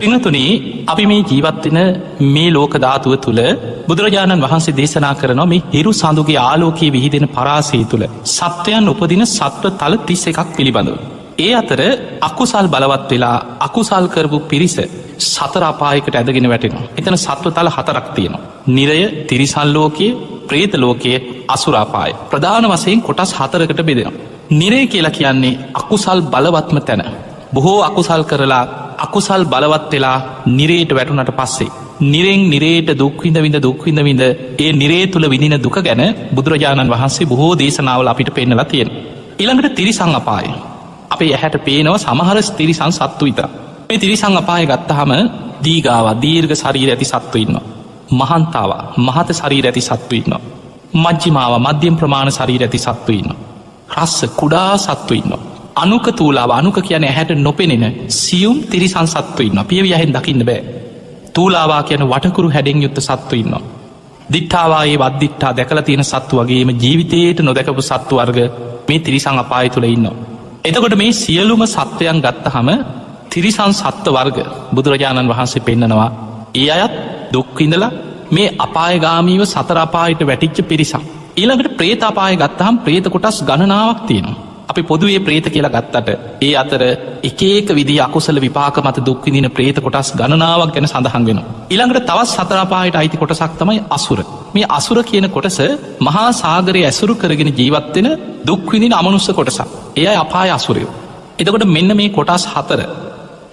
පින්වතුනි, අපි මේ ජීවත් වෙන මේ ලෝක ධාතුව තුල බුදුරජාණන් වහන්සේ දේශනා කරනවා මේ හිරු සඳුගේ ආලෝකයේ විහිදෙන පරාසය තුල සත්වයන් උපදින සත්ව තල 31ක් පිළිබඳව. ඒ අතර අකුසල් බලවත් වෙලා අකුසල් කරපු පිරිස සතර අපායකට ඇදගෙන වැටෙනවා. එතන සත්ව තල 4ක් තියෙනවා. නිරය, තිරිසන් ලෝකයේ, ප්‍රේත ලෝකයේ, අසුර අපාය. ප්‍රධාන වශයෙන් කොටස් 4කට බෙදෙනවා. නිරය කියලා කියන්නේ අකුසල් බලවත්ම තැන. බොහෝ අකුසල් කරලා අකුසල් බලවත් වෙලා නිරේට වැටුණට පස්සේ නිරෙන් නිරේට දුක් විඳ විඳ දුක් විඳ විඳ ඒ නිරේ තුල විඳින දුක ගැන බුදුරජාණන් වහන්සේ බොහෝ දේශනාවල අපිට පෙන්නලා තියෙනවා. ඊළඟට තිරිසන් අපාය. අපේ ඇහැට පේනවා සමහර තිරිසන් සත්තු විතරක්. මේ තිරිසන් අපාය ගත්තාම දීගාවා දීර්ඝ ශරීර ඇති සත්තු ඉන්නවා. මහන්තාවා මහත ශරීර ඇති සත්තු ඉන්නවා. මජ්ක්‍ධිමාවා මධ්‍යම ප්‍රමාණ ශරීර ඇති සත්තු ඉන්නවා. රස්ස කුඩා සත්තු ඉන්නවා. අනුක තූලාව, අනුක කියන්නේ ඇහැට නොපෙනෙන සියුම් තිරිසන් සත්තු ඉන්නවා. පියවි ඇහෙන් දකින්න බෑ. තූලාවා කියන වටකුරු හැඩෙන් යුක්ත සත්තු ඉන්නවා. දිට්ඨාවා ඒ වද්දිට්ඨා දැකලා තියෙන සත්තු වගේම ජීවිතේට නොදකපු සත්තු වර්ග මේ තිරිසන් අපාය තුල ඉන්නවා. එතකොට මේ සියලුම සත්වයන් ගත්තහම තිරිසන් සත්ව වර්ග බුදුරජාණන් වහන්සේ පෙන්නනවා ඒ අයත් දුක් විඳලා මේ අපායගාමීව සතර අපායට වැටිච්ච පිරිසක්. ඊළඟට ප්‍රේත අපාය ගත්තහම ප්‍රේත කොටස් ගණනාවක් තියෙනවා. අපි පොදුවේ ප්‍රේත කියලා ගත්තට ඒ අතර එක එක විදිහේ අකුසල විපාක මත දුක් විඳින ප්‍රේත කොටස් ගණනාවක් ගැන සඳහන් වෙනවා. ඊළඟට තවත් සතර අපායට අයිති කොටසක් තමයි අසුර. මේ අසුර කියන කොටස මහා සාගරය ඇසුරු කරගෙන ජීවත් වෙන දුක් විඳින අමනුෂ්‍ය කොටසක්. ඒ අය අපාය අසුරයෝ. එතකොට මෙන්න මේ කොටස් 4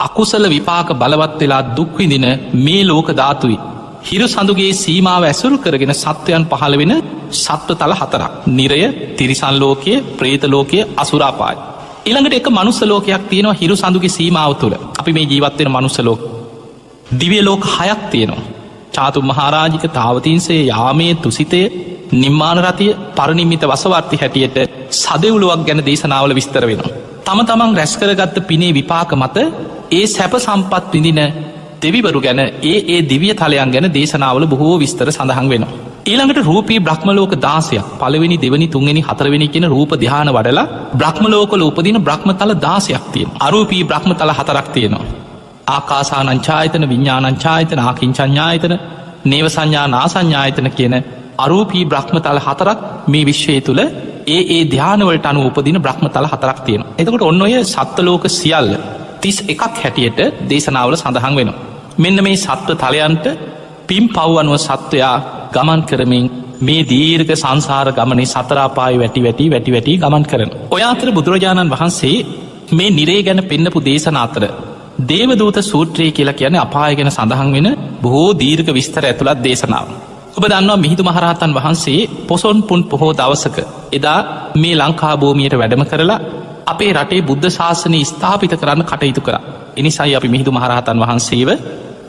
අකුසල විපාක බලවත් වෙලා දුක් විඳින මේ ලෝක ධාතුයි හිරු සඳුගේ සීමාව ඇසුරු කරගෙන සත්වයන් පහළ වෙන සත්වතල 4ක්. නිරය, තිරිසන් ලෝකය, ප්‍රේත ලෝකය, අසුර අපාය. ඊළඟට එක මනුස්ස ලෝකයක් තියෙනවා හිරු සඳුගේ සීමාව තුළ. අපි මේ ජීවත් වෙන මනුස්ස ලෝක. දිව්‍ය ලෝක 6ක් තියෙනවා. චාතු මහරජික, තාවතින්සය, යාමයේ, තුසිතය, නිම්මාන රතිය, පරිනිම්මිත වසවර්ති හැටියට සදෙව්ලොවක් ගැන දේශනාවල විස්තර වෙනවා. තම තමන් රැස් කරගත්ත පිනේ විපාක මත ඒ සැප සම්පත් විඳින දෙවිවරු ගැන ඒ ඒ දිව්‍ය තලයන් ගැන දේශනාවල බොහෝ විස්තර සඳහන් වෙනවා. ඊළඟට රූපී බ්‍රහ්ම ලෝක 16ක් පළවෙනි, දෙවෙනි, තුන්වෙනි, හතරවෙනි කියන රූප ධ්‍යාන වඩලා බ්‍රහ්ම ලෝකවල උපදින බ්‍රහ්මතල 16ක් තියෙනවා. අරූපී බ්‍රහ්මතල 4ක් තියෙනවා. ආකාසානං ඡායතන, විඥානං ඡායතන, ආකින්චඤ්ඤායතන, නේව සංඥා නාසඤ්ඤායතන කියන අරූපී බ්‍රහ්මතල 4ක් මේ විශ්වය තුල ඒ ඒ ධ්‍යාන වලට අනුව උපදින බ්‍රහ්මතල 4ක් තියෙනවා. එතකොට ඔන්න ඔය සත්ත්ව ලෝක සියල්ල 31ක් හැටියට දේශනාවල සඳහන් වෙනවා. මෙන්න මේ සත්ත්ව තලයන්ට පින් පව් අනුව සත්වයා ගමන් කරමින් මේ දීර්ඝ සංසාර ගමනේ සතර අපාය වැටි වැටි වැටි වැටි ගමන් කරනවා. ඔය අතර බුදුරජාණන් වහන්සේ මේ නිරේ ගැන පෙන්නපු දේශනා අතර දේවදූත සූත්‍රය කියලා කියන්නේ අපාය ගැන සඳහන් වෙන බොහෝ දීර්ඝ විස්තර ඇතුළත් දේශනාවක්. ඔබ දන්නවා මිහිඳු මහරහතන් වහන්සේ පොසොන් පුන් පොහෝ දවසක එදා මේ ලංකා භූමියට වැඩම කරලා අපේ රටේ බුද්ධ ශාසනය ස්ථාපිත කරන්න කටයුතු කරා. එනිසායි අපි මිහිඳු මහරහතන් වහන්සේව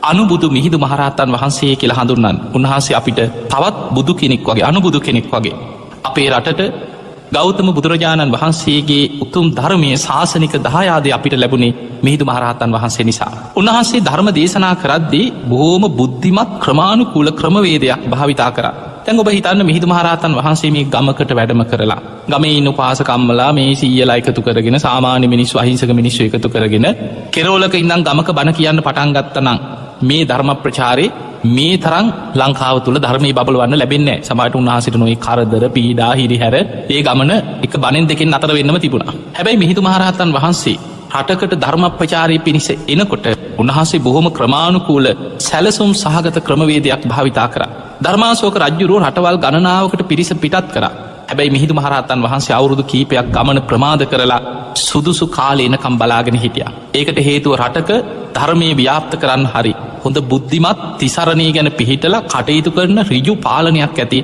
අනුබුදු මිහිඳු මහරහතන් වහන්සේ කියලා හඳුන්වන්නේ. උන්වහන්සේ අපිට තවත් බුදු කෙනෙක් වගේ, අනුබුදු කෙනෙක් වගේ අපේ රටට ගෞතම බුදුරජාණන් වහන්සේගේ උතුම් ධර්මයේ ශාසනික දායාදය අපිට ලැබුණේ මිහිඳු මහරහතන් වහන්සේ නිසා. උන්වහන්සේ ධර්ම දේශනා කරද්දී බොහෝම බුද්ධිමත් ක්‍රමානුකූල ක්‍රමවේදයක් භාවිතා කරා. දැන් ඔබ හිතන්න මිහිඳු මහරහතන් වහන්සේ මේ ගමකට වැඩම කරලා ගමේ ඉන්න උපාසකම්මලා මේ සීයලා එකතු කරගෙන සාමාන්‍ය මිනිස්සු අහිංසක මිනිස්සු එකතු කරගෙන කෙරෝලක ඉඳන් ගමක බණ කියන්න පටන් ගත්තා නම් මේ ධර්ම ප්‍රචාරේ මේ තරම් ලංකාව තුල ධර්මයේ බබලවන්න ලැබෙන්නේ නැහැ. සමහරට උන්වහන්සේට නොයේ කරදර, පීඩා, හිරිහැර ඒ ගමන එක බණෙන් දෙකෙන් නතර වෙන්නම තිබුණා. හැබැයි මිහිඳු මහරහතන් වහන්සේ රටකට ධර්ම ප්‍රචාරයේ පිණිස එනකොට උන්වහන්සේ බොහොම ක්‍රමානුකූල සැලසුම් සහගත ක්‍රමවේදයක් භාවිතා කරා. ධර්මාශෝක රජුරෝ රටවල් ගණනාවකට පිරිස පිටත් කරා. හැබැයි මිහිඳු මහරහතන් වහන්සේ අවුරුදු කීපයක් ගමන ප්‍රමාද කරලා සුදුසු කාලේ එනකම් බලාගෙන හිටියා. ඒකට හේතුව රටක ධර්මයේ ව්‍යාප්ත කරන්න හරි හොඳ බුද්ධිමත් තිසරණී ගැන පිහිටලා කටයුතු කරන ඍජු පාලනයක් ඇති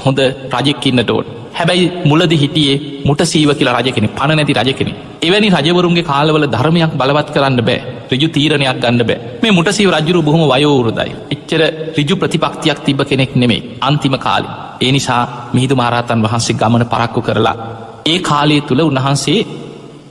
හොඳ රජෙක් ඉන්නට ඕන. හැබැයි මුලදී හිටියේ මුටසීව කියලා රජ කෙනෙක්, පණ නැති රජ කෙනෙක්. එවැනි රජවරුන්ගේ කාලවල ධර්මයක් බලවත් කරන්න බෑ, ඍජු තීරණයක් ගන්න බෑ. මේ මුටසීව රජුරු බොහොම වයෝවෘද්ධයි. එච්චර ඍජු ප්‍රතිපක්තියක් තිබ්බ කෙනෙක් නෙමෙයි අන්තිම කාලේ. ඒ නිසා මිහිඳු මහරහතන් වහන්සේ ගමන පරක්කු කරලා ඒ කාලය තුල උන්වහන්සේ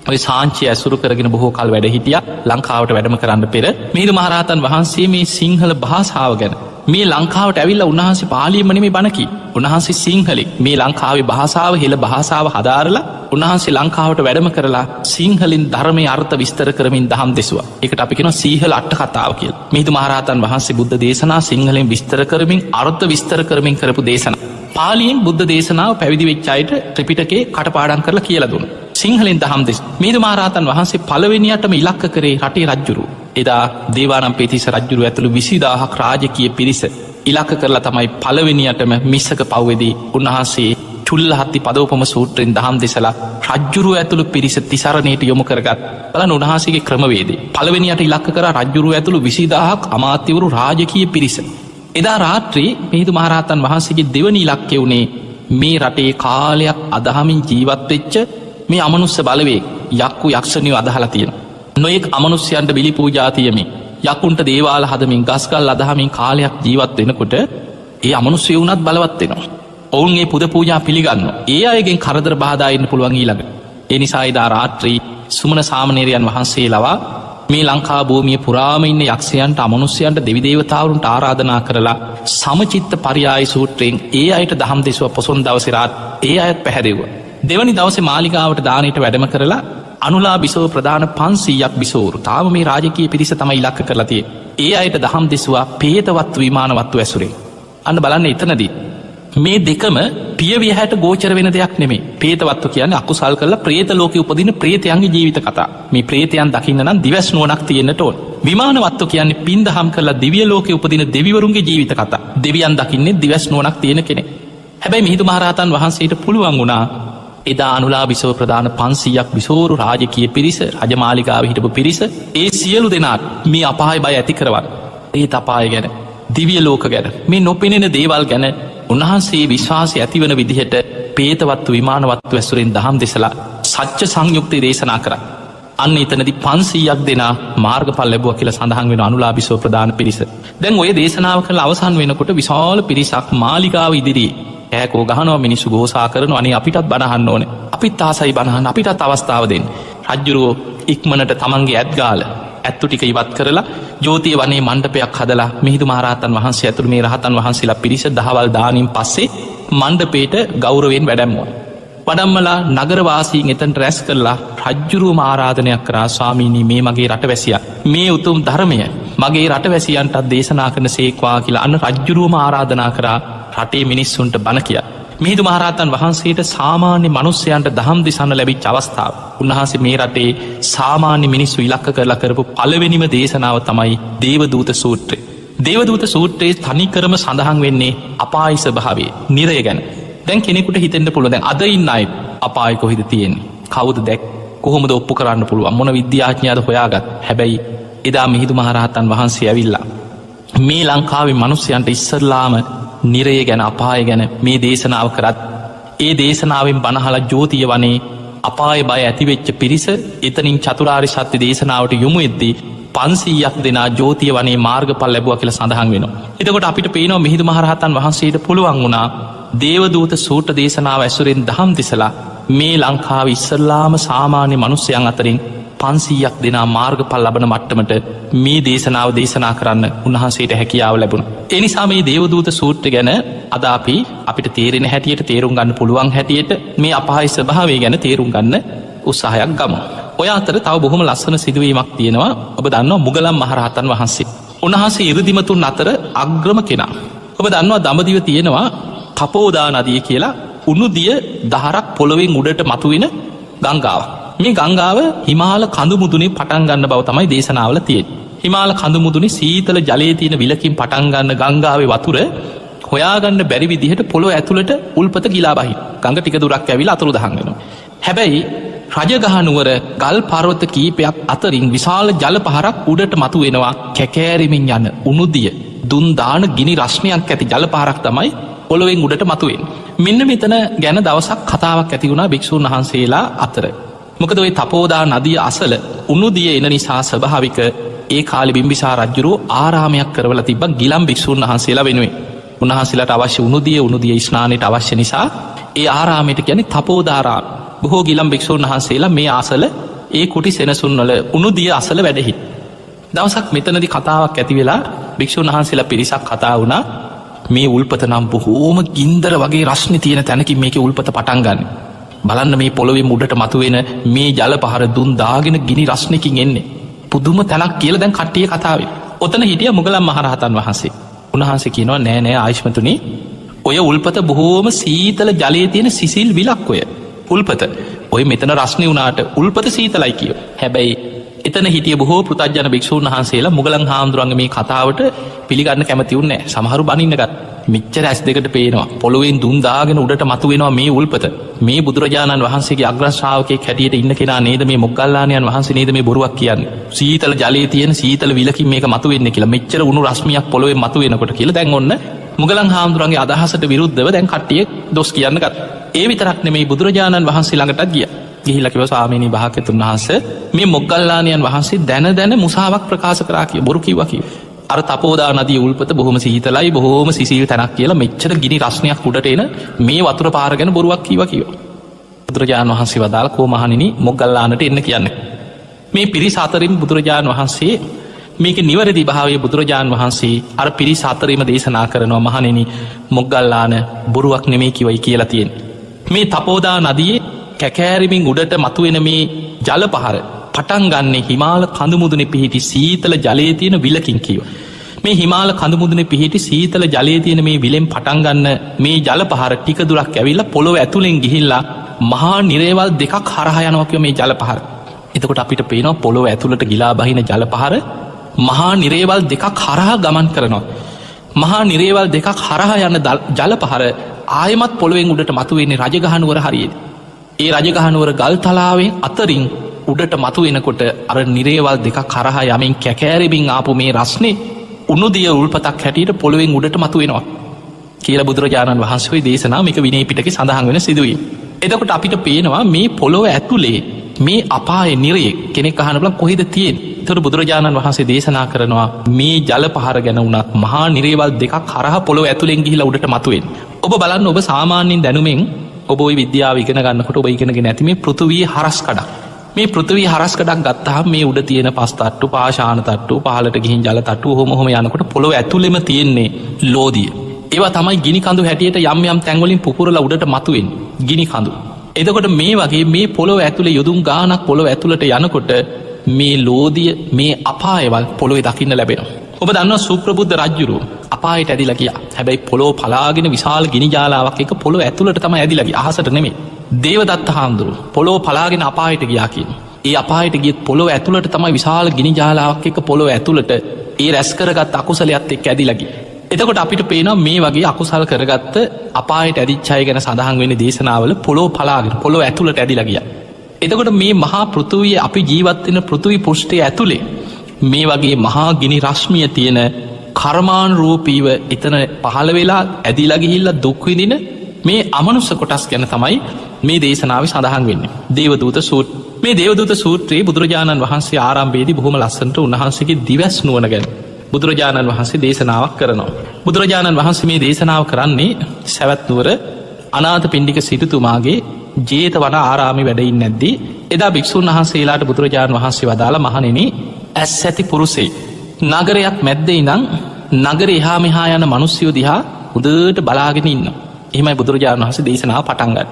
ඔය සාංචිය ඇසුරු කරගෙන බොහෝ කල් වැඩ හිටියා. ලංකාවට වැඩම කරන්න පෙර මිහිඳු මහරහතන් වහන්සේ මේ සිංහල භාෂාව ගැන, මේ ලංකාවට ඇවිල්ලා උන්වහන්සේ පාලියෙන්ම නෙමෙයි බණ කිව්වේ. උන්වහන්සේ සිංහලෙන් මේ ලංකාවේ භාෂාව හෙළ භාෂාව හදාරලා උන්වහන්සේ ලංකාවට වැඩම කරලා සිංහලෙන් ධර්මයේ අර්ථ විස්තර කරමින් දහම් දෙසුවා. ඒකට අපි කියනවා සීහල අට කතාව කියලා. මිහිඳු මහරහතන් වහන්සේ බුද්ධ දේශනා සිංහලෙන් විස්තර කරමින් අර්ථ විස්තර කරමින් කරපු දේශනා. පාලියෙන් බුද්ධ දේශනාව පැවිදි වෙච්ච අයට ත්‍රිපිටකේ කටපාඩම් කරලා කියලා දුන්නා. සිංහලෙන් දහම් දෙස්. මිහිඳු මහරහතන් වහන්සේ පළවෙනියටම ඉලක්ක කරේ රටේ රජුරු. එදා දේවානම්පියතිස්ස රජුරු ඇතුළු 20000ක් රාජකීය පිරිස ඉලක්ක කරලා තමයි පළවෙනියටම මිස්සක පව්වේදී උන්වහන්සේ චුල්ලහත්ති පදෝපම සූත්‍රයෙන් දහම් දෙසලා රජුරු ඇතුළු පිරිස තිසරණයට යොමු කරගත්. බලන්න උන්වහන්සේගේ ක්‍රමවේදය. පළවෙනියට ඉලක්ක කරා රජුරු ඇතුළු 20000ක් අමාත්‍යවරු රාජකීය පිරිස. එදා රාත්‍රී මිහිඳු මහරහතන් වහන්සේගේ දෙවනි ඉලක්කය වුණේ මේ රටේ කාලයක් අදහමින් ජීවත් වෙච්ච මේ අමනුෂ්‍ය බලවේග යක්කු යක්ෂණියෝ අදහලා තියෙනවා. නොයෙක් අමනුෂ්‍යයන්ට බිලි පූජා තියමින් යකුන්ට දේවාල හදමින් ගස්ගල් අදහමින් කාලයක් ජීවත් වෙනකොට ඒ අමනුෂ්‍යයෝ වුණත් බලවත් වෙනවා. ඔවුන් ඒ පුද පූජා පිළිගන්නවා. ඒ අයගෙන් කරදර බාධා එන්න පුළුවන් ඊළඟ. ඒ නිසා එදා රාත්‍රී සුමන සාමණේරයන් වහන්සේ ලවා මේ ලංකා භූමිය පුරාම ඉන්න යක්ෂයන්ට අමනුෂ්‍යයන්ට දෙවි දේවතාවුන්ට ආරාධනා කරලා සමචිත්ත පරියාය සූත්‍රයෙන් ඒ අයට දහම් දෙසුවා. පොසොන් දවසේ රාත් ඒ අයත් පැහැදෙව්වා. දෙවනි දවසේ මාලිගාවට දානෙට වැඩම කරලා අනුලා බිසව ප්‍රධාන 500ක් බිසෝවරු තාම මේ රාජකීය පිරිස තමයි ඉලක්ක කරලා තියෙන්නේ. ඒ අයට දහම් දෙසුවා පේතවත්තු විමානවත්තු ඇසුරෙන්. අන්න බලන්න එතනදී මේ දෙකම පියවියහැට ගෝචර වෙන දෙයක් නෙමෙයි. පේතවත්තු කියන්නේ අකුසල් කරලා ප්‍රේත ලෝකෙ උපදින ප්‍රේතයන්ගේ ජීවිත කතා. මේ ප්‍රේතයන් දකින්න නම් දිවස් නුවණක් තියෙන්නට ඕන. විමානවත්තු කියන්නේ පින් දහම් කරලා දිව්‍ය ලෝකෙ උපදින දෙවිවරුන්ගේ ජීවිත කතා. දෙවියන් දකින්නේ දිවස් නුවණක් තියෙන කෙනෙක්. හැබැයි මිහිඳු මහරහතන් වහන්සේට පුළුවන් වුණා එදා අනුලා බිසව ප්‍රධාන 500ක් බිසෝරු රාජකීය පිරිස රජමාලිගාවේ හිටපු පිරිස ඒ සියලු දෙනාට මේ අපාය බය ඇති කරවන්න. ඒ අපාය ගැන, දිව්‍ය ලෝක ගැන, මේ නොපෙනෙන දේවල් ගැන උන්වහන්සේ විශ්වාසය ඇතිවන විදිහට පේතවත්තු විමානවත්තු ඇසුරෙන් දහම් දෙසලා සත්‍ය සංයුක්තය දේශනා කරා. අන්න එතනදී 500ක් දෙනා මාර්ගඵල ලැබුවා කියලා සඳහන් වෙන අනුලා බිසව ප්‍රධාන පිරිස. දැන් ඔය දේශනාව කරලා අවසන් වෙනකොට විශාල පිරිසක් මාලිගාව ඉදිරියේ කෑකෝ ගහනවා, මිනිස්සු ගෝසා කරනවා, අනේ අපිටත් බණ අහන්න ඕනේ, අපිත් ආසයි බණ අහන්න, අපිටත් අවස්ථාව දෙන්න. රජුරෝ ඉක්මනට තමන්ගේ ඇත්ගාල ඇත්තු ටික ඉවත් කරලා ජෝතිය වනේ මණ්ඩපයක් හදලා මිහිඳු මහරහතන් වහන්සේ ඇතුළු මේ රහතන් වහන්සේලා පිරිස දහවල් දානින් පස්සේ මණ්ඩපේට ගෞරවයෙන් වැඩමවුවා. වඩම්මලා නගරවාසීන් එතනට රැස් කරලා රජුරුවම ආරාධනයක් කරා, ස්වාමීනි මේ මගේ රටවැසියා, මේ උතුම් ධර්මය මගේ රටවැසියන්ටත් දේශනා කරන සේක්වා කියලා අන්න රජුරුවම ආරාධනා කරා රටේ මිනිස්සුන්ට බණ කියා. මිහිඳු මහරහතන් වහන්සේට සාමාන්‍ය මිනිසයන්ට දහම් දෙසන්න ලැබිච්ච අවස්ථාව. උන්වහන්සේ මේ රටේ සාමාන්‍ය මිනිස්සු ඉලක්ක කරලා කරපු පළවෙනිම දේශනාව තමයි දේවදූත සූත්‍රය. දේවදූත සූත්‍රයේ තනිකරම සඳහන් වෙන්නේ අපාය ස්වභාවය, නිරය ගැන. දැන් කෙනෙකුට හිතෙන්න පුළුවන් දැන් අද ඉන්න අය අපාය කොහෙද තියෙන්නේ? කවුද දැක්? කොහොමද ඔප්පු කරන්න පුළුවන්? මොන විද්‍යාඥයාද හොයාගත්? හැබැයි එදා මිහිඳු මහරහතන් වහන්සේ ඇවිල්ලා මේ ලංකාවේ මිනිසයන්ට ඉස්සරලාම නිරය ගැන, අපාය ගැන මේ දේශනාව කරත් ඒ දේශනාවෙන් බණහලා ජෝතිය වනේ අපාය බය ඇතිවෙච්ච පිරිස එතනින් චතුරාර්ය සත්‍ය දේශනාවට යොමු වෙද්දී 500ක් දෙනා ජෝතිය වනේ මාර්ගඵල ලැබුවා කියලා සඳහන් වෙනවා. එතකොට අපිට පේනවා මිහිඳු මහරහතන් වහන්සේට පුළුවන් වුණා දේවදූත සූත්‍ර දේශනාව ඇසුරෙන් දහම් දෙසලා මේ ලංකාවේ ඉස්සල්ලාම සාමාන්‍ය මිනිසයන් අතරින් 500ක් දෙනා මාර්ගඵල ලබන මට්ටමට මේ දේශනාව දේශනා කරන්න උන්වහන්සේට හැකියාව ලැබුණා. ඒ නිසා මේ දේවදූත සූත්‍රය ගැන අද අපිට තේරෙන හැටියට, තේරුම් ගන්න පුළුවන් හැටියට මේ අපාය ස්වභාවය ගැන තේරුම් ගන්න උත්සාහයක් ගමු. ඔය අතර තව බොහොම ලස්සන සිදුවීමක් තියෙනවා. ඔබ දන්නවා මුගලන් මහරහතන් වහන්සේ. උන්වහන්සේ ඉරිදිමතුන් අතර අග්‍රම කෙනා. ඔබ දන්නවා දඹදිව තියෙනවා තපෝදා නදිය කියලා උණු දිය දහරක් පොළවෙන් උඩට මතුවෙන ගංගාවක්. මේ ගංගාව හිමාල කඳු මුදුනේ පටන් ගන්න බව තමයි දේශනාවල තියෙන්නේ. හිමාල කඳු මුදුනේ සීතල ජලයේ තියෙන විලකින් පටන් ගන්න ගංගාවේ වතුර හොයාගන්න බැරි විදිහට පොළොව ඇතුළට උල්පත ගිලා බහින. ගඟ ටික දුරක් ඇවිල්ලා අතුරුදහන් වෙනවා. හැබැයි රජගහ නුවර ගල් පර්වත කීපයක් අතරින් විශාල ජල පහරක් උඩට මතුවෙනවා. කැකෑරෙමින් යන උණු දිය දුන් දාන ගිනි රශ්මියක් ඇති ජල පහරක් තමයි පොළොවෙන් උඩට මතුවෙන්නේ. මෙන්න මෙතන ගැන දවසක් කතාවක් ඇති වුණා භික්ෂූන් වහන්සේලා අතර. මොකද ওই තපෝදා නදිය අසල උණු දිය එන නිසා ස්වභාවික ඒ කාලේ බිම්බිසාර රජුරෝ ආරාමයක් කරවලා තිබ්බා ගිලන් භික්ෂූන් වහන්සේලා වෙනුවෙන්. උන්වහන්සේලාට අවශ්‍ය උණු දිය ස්නානයට අවශ්‍ය නිසා ඒ ආරාමයට කියන්නේ තපෝදාරාම. බොහෝ ගිලන් භික්ෂූන් වහන්සේලා මේ අසල ඒ කුටි සෙනසුන් වල උණු දිය අසල වැඩ හිටියා. දවසක් මෙතනදී කතාවක් ඇති වෙලා භික්ෂුන් වහන්සේලා පිරිසක් කතා වුණා. මේ උල්පත නම් බොහෝම ගින්දර වගේ රශ්මි තියෙන තැනකින් මේකේ උල්පත පටන් ගන්න. බලන්න මේ පොළොවේ මුඩට මතුවෙන මේ ජල පහර දුන් දාගෙන ගිනි රශ්මියකින් එන්නේ. පුදුම තැනක් කියලා දැන් කට්ටිය කතා වෙනවා. ඔතන හිටිය මුගලන් මහරහතන් වහන්සේ. උන්වහන්සේ කියනවා නෑ නෑ ආයෂ්මතුනි, ඔය උල්පත බොහෝම සීතල ජලයේ තියෙන සිසිල් විලක් ඔය උල්පත. ඔය මෙතන රශ්මි වුණාට උල්පත සීතලයි කියෝ. හැබැයි එතන හිටිය බොහෝ පෘථග්ජන භික්ෂූන් වහන්සේලා මුගලන් හාමුදුරන්ගේ මේ කතාවට පිළිගන්න කැමති වුණේ නෑ. සමහරු බනින්න ගත්තා. මෙච්චර ඇස් දෙකට පේනවා. පොළොවෙන් දුන් දාගෙන උඩට මතුවෙනවා මේ උල්පත. මේ බුදුරජාණන් වහන්සේගේ අග්‍ර ශ්‍රාවකයෙක් හැටියට ඉන්න කෙනා නේද මේ මොග්ගල්ලාණන් වහන්සේ නේද මේ බොරුවක් කියන්නේ? සීතල ජලයේ තියෙන සීතල විලකින් මේක මතුවෙන්නේ කියලා. මෙච්චර උණු රශ්මියක් පොළොවෙන් මතුවෙනකොට කියලා දැන් ඔන්න මුගලන් හාමුදුරන්ගේ අදහසට විරුද්ධව දැන් කට්ටිය දොස් කියන්න ගත්තා. ඒ විතරක් නෙමෙයි බුදුරජාණන් වහන්සේ ළඟටත් ගියා. ගිහිල්ලා කිව්වා ස්වාමීනි භාග්‍යතුන් වහන්සේ මේ මොග්ගල්ලාණන් වහන්සේ දැන දැන මුසාවක් ප්‍රකාශ කරා කිය, බොරු කිව්වා කිය. අර තපෝදා නදිය උල්පත බොහොම සීතලයි බොහොම සිසිල් තැනක් කියලා මෙච්චර ගිනි රශ්මියක් උඩට එන මේ වතුර පාර ගැන බොරුවක් කිව්වා කිව්වා. බුදුරජාණන් වහන්සේ වදාළ කෝ මහණෙනි මොග්ගල්ලානට එන්න කියන්නේ. මේ පිරිස අතරින් බුදුරජාණන් වහන්සේ මේකේ නිවැරදි භාවය බුදුරජාණන් වහන්සේ අර පිරිස අතරින්ම දේශනා කරනවා මහණෙනි මොග්ගල්ලාන බොරුවක් නෙමෙයි කිව්වයි කියලා තියෙන්නේ. මේ තපෝදා නදියේ කැකෑරෙමින් උඩට මතුවෙන මේ ජල පහර පටන් ගන්නේ හිමාල කඳු මුදුනේ පිහිටි සීතල ජලයේ තියෙන විලකින් කියව. මේ හිමාල කඳු මුදුනේ පිහිටි සීතල ජලයේ තියෙන මේ විලෙන් පටන් ගන්න මේ ජල පහර ටික දුරක් ඇවිල්ලා පොළොව ඇතුලෙන් ගිහිල්ලා මහා නිරේවල් දෙකක් හරහා යනවා කියව මේ ජල පහර. එතකොට අපිට පේනවා පොළොව ඇතුලට ගිලා බහින ජල පහර මහා නිරේවල් දෙකක් හරහා ගමන් කරනවා. මහා නිරේවල් දෙකක් හරහා යන ජල පහර ආයෙමත් පොළොවෙන් උඩට මතුවෙන්නේ රජගහනුවර හරියේදී. ඒ රජගහනුවර ගල් තලාවෙන් අතරින් උඩට මතුවෙනකොට අර නිරේවල් දෙකක් හරහා යමින් කැකෑරෙමින් ආපු මේ රස්නේ උණුදිය උල්පතක් හැටියට පොළොවෙන් උඩට මතුවෙනවා කියලා බුදුරජාණන් වහන්සේ ඔය දේශනාව මේක විනය පිටකේ සඳහන් වෙන සිදුවීම. එතකොට අපිට පේනවා මේ පොළොව ඇතුලේ මේ අපායේ නිරේ කෙනෙක් අහන බලන් කොහෙද තියෙන්නේ? එතකොට බුදුරජාණන් වහන්සේ දේශනා කරනවා මේ ජල පහර ගැන වුණත් මහා නිරේවල් දෙකක් හරහා පොළොව ඇතුලෙන් ගිහිලා උඩට මතුවෙන්නේ. ඔබ බලන්න ඔබ සාමාන්‍යයෙන් දැනුමෙන් ඔබ ওই විද්‍යාව ඉගෙන ගන්නකොට ඔබ ඉගෙනගෙන ඇති මේ පෘථුවියේ හරස් කඩක්. මේ පෘථුවියේ හරස් කඩක් ගත්තාම මේ උඩ තියෙන පස් තට්ටු, පාෂාණ තට්ටු, පහළට ගිහින් ජල තට්ටු ඔහොම ඔහොම යනකොට පොළොව ඇතුලෙම තියෙන්නේ ලෝදිය. ඒවා තමයි ගිනි කඳු හැටියට යම් යම් තැන් වලින් පුපුරලා උඩට මතුවෙන්නේ ගිනි කඳු. එතකොට මේ වගේ මේ පොළොව ඇතුලේ යොදුන් ගාණක් පොළොව ඇතුලට යනකොට මේ ලෝදිය මේ අපායවල් පොළොවේ දකින්න ලැබෙනවා. ඔබ දන්නවා සුප්‍රබුද්ධ රජුරුව අපායට ඇදිලා ගියා. හැබැයි පොළොව පලාගෙන විශාල ගිනි ජාලාවක් එක්ක පොළොව ඇතුළට තමයි ඇදිලා ගියේ, අහසට නෙමෙයි. දේවදත්ත හාමුදුරුවෝ පොළොව පලාගෙන අපායට ගියා කියනවා. ඒ අපායට ගියත් පොළොව ඇතුළට තමයි විශාල ගිනි ජාලාවක් එක්ක පොළොව ඇතුළට ඒ රැස් කරගත් අකුසලයත් එක්ක ඇදිලා ගියේ. එතකොට අපිට පේනවා මේ වගේ අකුසල් කරගත්ත අපායට ඇදිච්ච අය ගැන සඳහන් වෙන දේශනාවල පොළොව පලාගෙන පොළොව ඇතුළට ඇදිලා ගියා. එතකොට මේ මහා පෘථුවිය අපි ජීවත් වෙන පෘථුවි පෘෂ්ඨය ඇතුලේ මේ වගේ මහා ගිනි රශ්මිය තියෙන කර්මානුරූපීව එතන පහළ වෙලා ඇදිලා ගිහිල්ලා දුක් විඳින මේ අමනුෂ්‍ය කොටස් ගැන තමයි මේ දේශනාවේ සඳහන් වෙන්නේ. දේවදූත සූත්‍ර. මේ දේවදූත සූත්‍රයේ බුදුරජාණන් වහන්සේ ආරම්භයේදී බොහොම ලස්සනට උන්වහන්සේගේ දිවස් නුවණ ගැන බුදුරජාණන් වහන්සේ දේශනාවක් කරනවා. බුදුරජාණන් වහන්සේ මේ දේශනාව කරන්නේ සවැත් නුවර අනාථපිණ්ඩික සිටුතුමාගේ ජේතවන ආරාමේ වැඩ ඉන්නේ නැද්දී එදා භික්ෂුන් වහන්සේලාට බුදුරජාණන් වහන්සේ වදාළ මහණෙනි, ඇස් ඇති පුරුෂයෙක් නගරයක් මැද්දේ ඉඳන් නගරේ එහා මෙහා යන මිනිස්සුયો දිහා හොඳට බලාගෙන ඉන්නවා. එහෙමයි බුදුරජාණන් වහන්සේ දේශනාව පටන් ගන්නේ.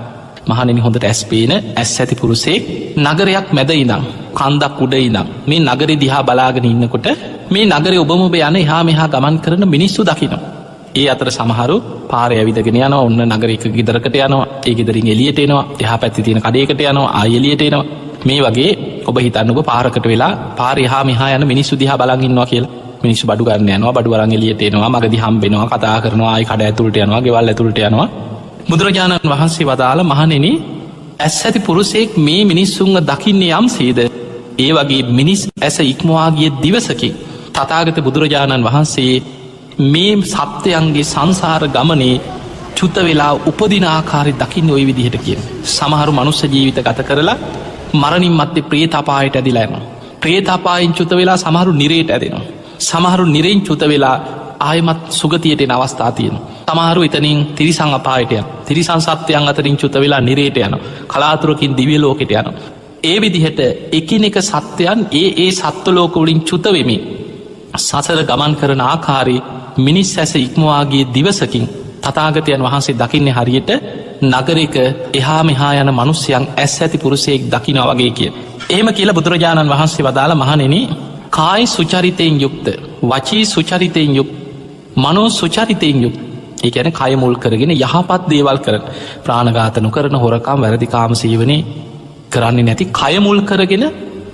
මහණෙනි, හොඳට ඇස් පේන ඇස් ඇති පුරුෂයෙක් නගරයක් මැද ඉඳන් කන්දක් උඩ ඉඳන් මේ නගරේ දිහා බලාගෙන ඉන්නකොට මේ නගරේ ඔබම ඔබ යන එහා මෙහා ගමන් කරන මිනිස්සු දකිනවා. ඒ අතර සමහරු පාරේ ඇවිදගෙන යනවා, ඔන්න නගරයක ගෙදරකට යනවා, ඒ ගෙදරින් එළියට එනවා, එහා පැත්තේ තියෙන කඩේකට යනවා, ආයෙ එළියට එනවා. මේ වගේ ඔබ හිතන්න ඔබ පාරකට වෙලා පාරේ එහා මෙහා යන මිනිස්සු දිහා බලන් ඉන්නවා කියලා. මිනිස්සු බඩු ගන්න යනවා, බඩු අරන් එළියට එනවා, මගදී හම්බ වෙනවා, කතා කරනවා, ආයෙ කඩ ඇතුළට යනවා, ගෙවල් ඇතුළට යනවා. බුදුරජාණන් වහන්සේ වදාළ මහණෙනි, ඇස් ඇති පුරුෂයෙක් මේ මිනිස්සුන්ව දකින්නේ යම්සේද ඒ වගේ මිනිස් ඇස ඉක්මවා ගිය දිවසකින් තථාගත බුදුරජාණන් වහන්සේ මේ සත්‍යයන්ගේ සංසාර ගමනේ චුත වෙලා උපදින ආකාරය දකින්නේ ওই විදිහට කියන. සමහරු මනුස්ස ජීවිත ගත කරලා මරණින් මත්තේ ප්‍රේත අපායට ඇදිලා යනවා. ප්‍රේත අපායෙන් චුත වෙලා සමහරු නිරේට ඇදෙනවා. සමහරු නිරෙන් චුත වෙලා ආයෙමත් සුගතියට එන අවස්ථා තියෙනවා. සමහරු එතනින් තිරිසන් අපායට යනවා. තිරිසන් සත්‍යයන් අතරින් චුත වෙලා නිරේට යනවා. කලාතුරකින් දිව්‍ය ලෝකෙට යනවා. ඒ විදිහට එකිනෙක සත්‍යයන් ඒ ඒ සත්ව ලෝක වලින් චුත වෙමින් සසර ගමන් කරන ආකාරයේ මිනිස් ඇස ඉක්මවා ගිය දිවසකින් තථාගතයන් වහන්සේ දකින්නේ හරියට නගරයක එහා මෙහා යන මිනිසයන් ඇස් ඇති පුරුෂයෙක් දකිනවා වගේ කිය. එහෙම කියලා බුදුරජාණන් වහන්සේ වදාළ මහණෙනි, කාය සුචරිතයෙන් යුක්ත, වචී සුචරිතයෙන් යුක්ත, මනෝ සුචරිතයෙන් යුක්ත. ඒ කියන්නේ කය මුල් කරගෙන යහපත් දේවල් කරන, ප්‍රාණඝාත නොකරන, හොරකම්, වැරදි කාම සේවනයේ කරන්නේ නැති, කය මුල් කරගෙන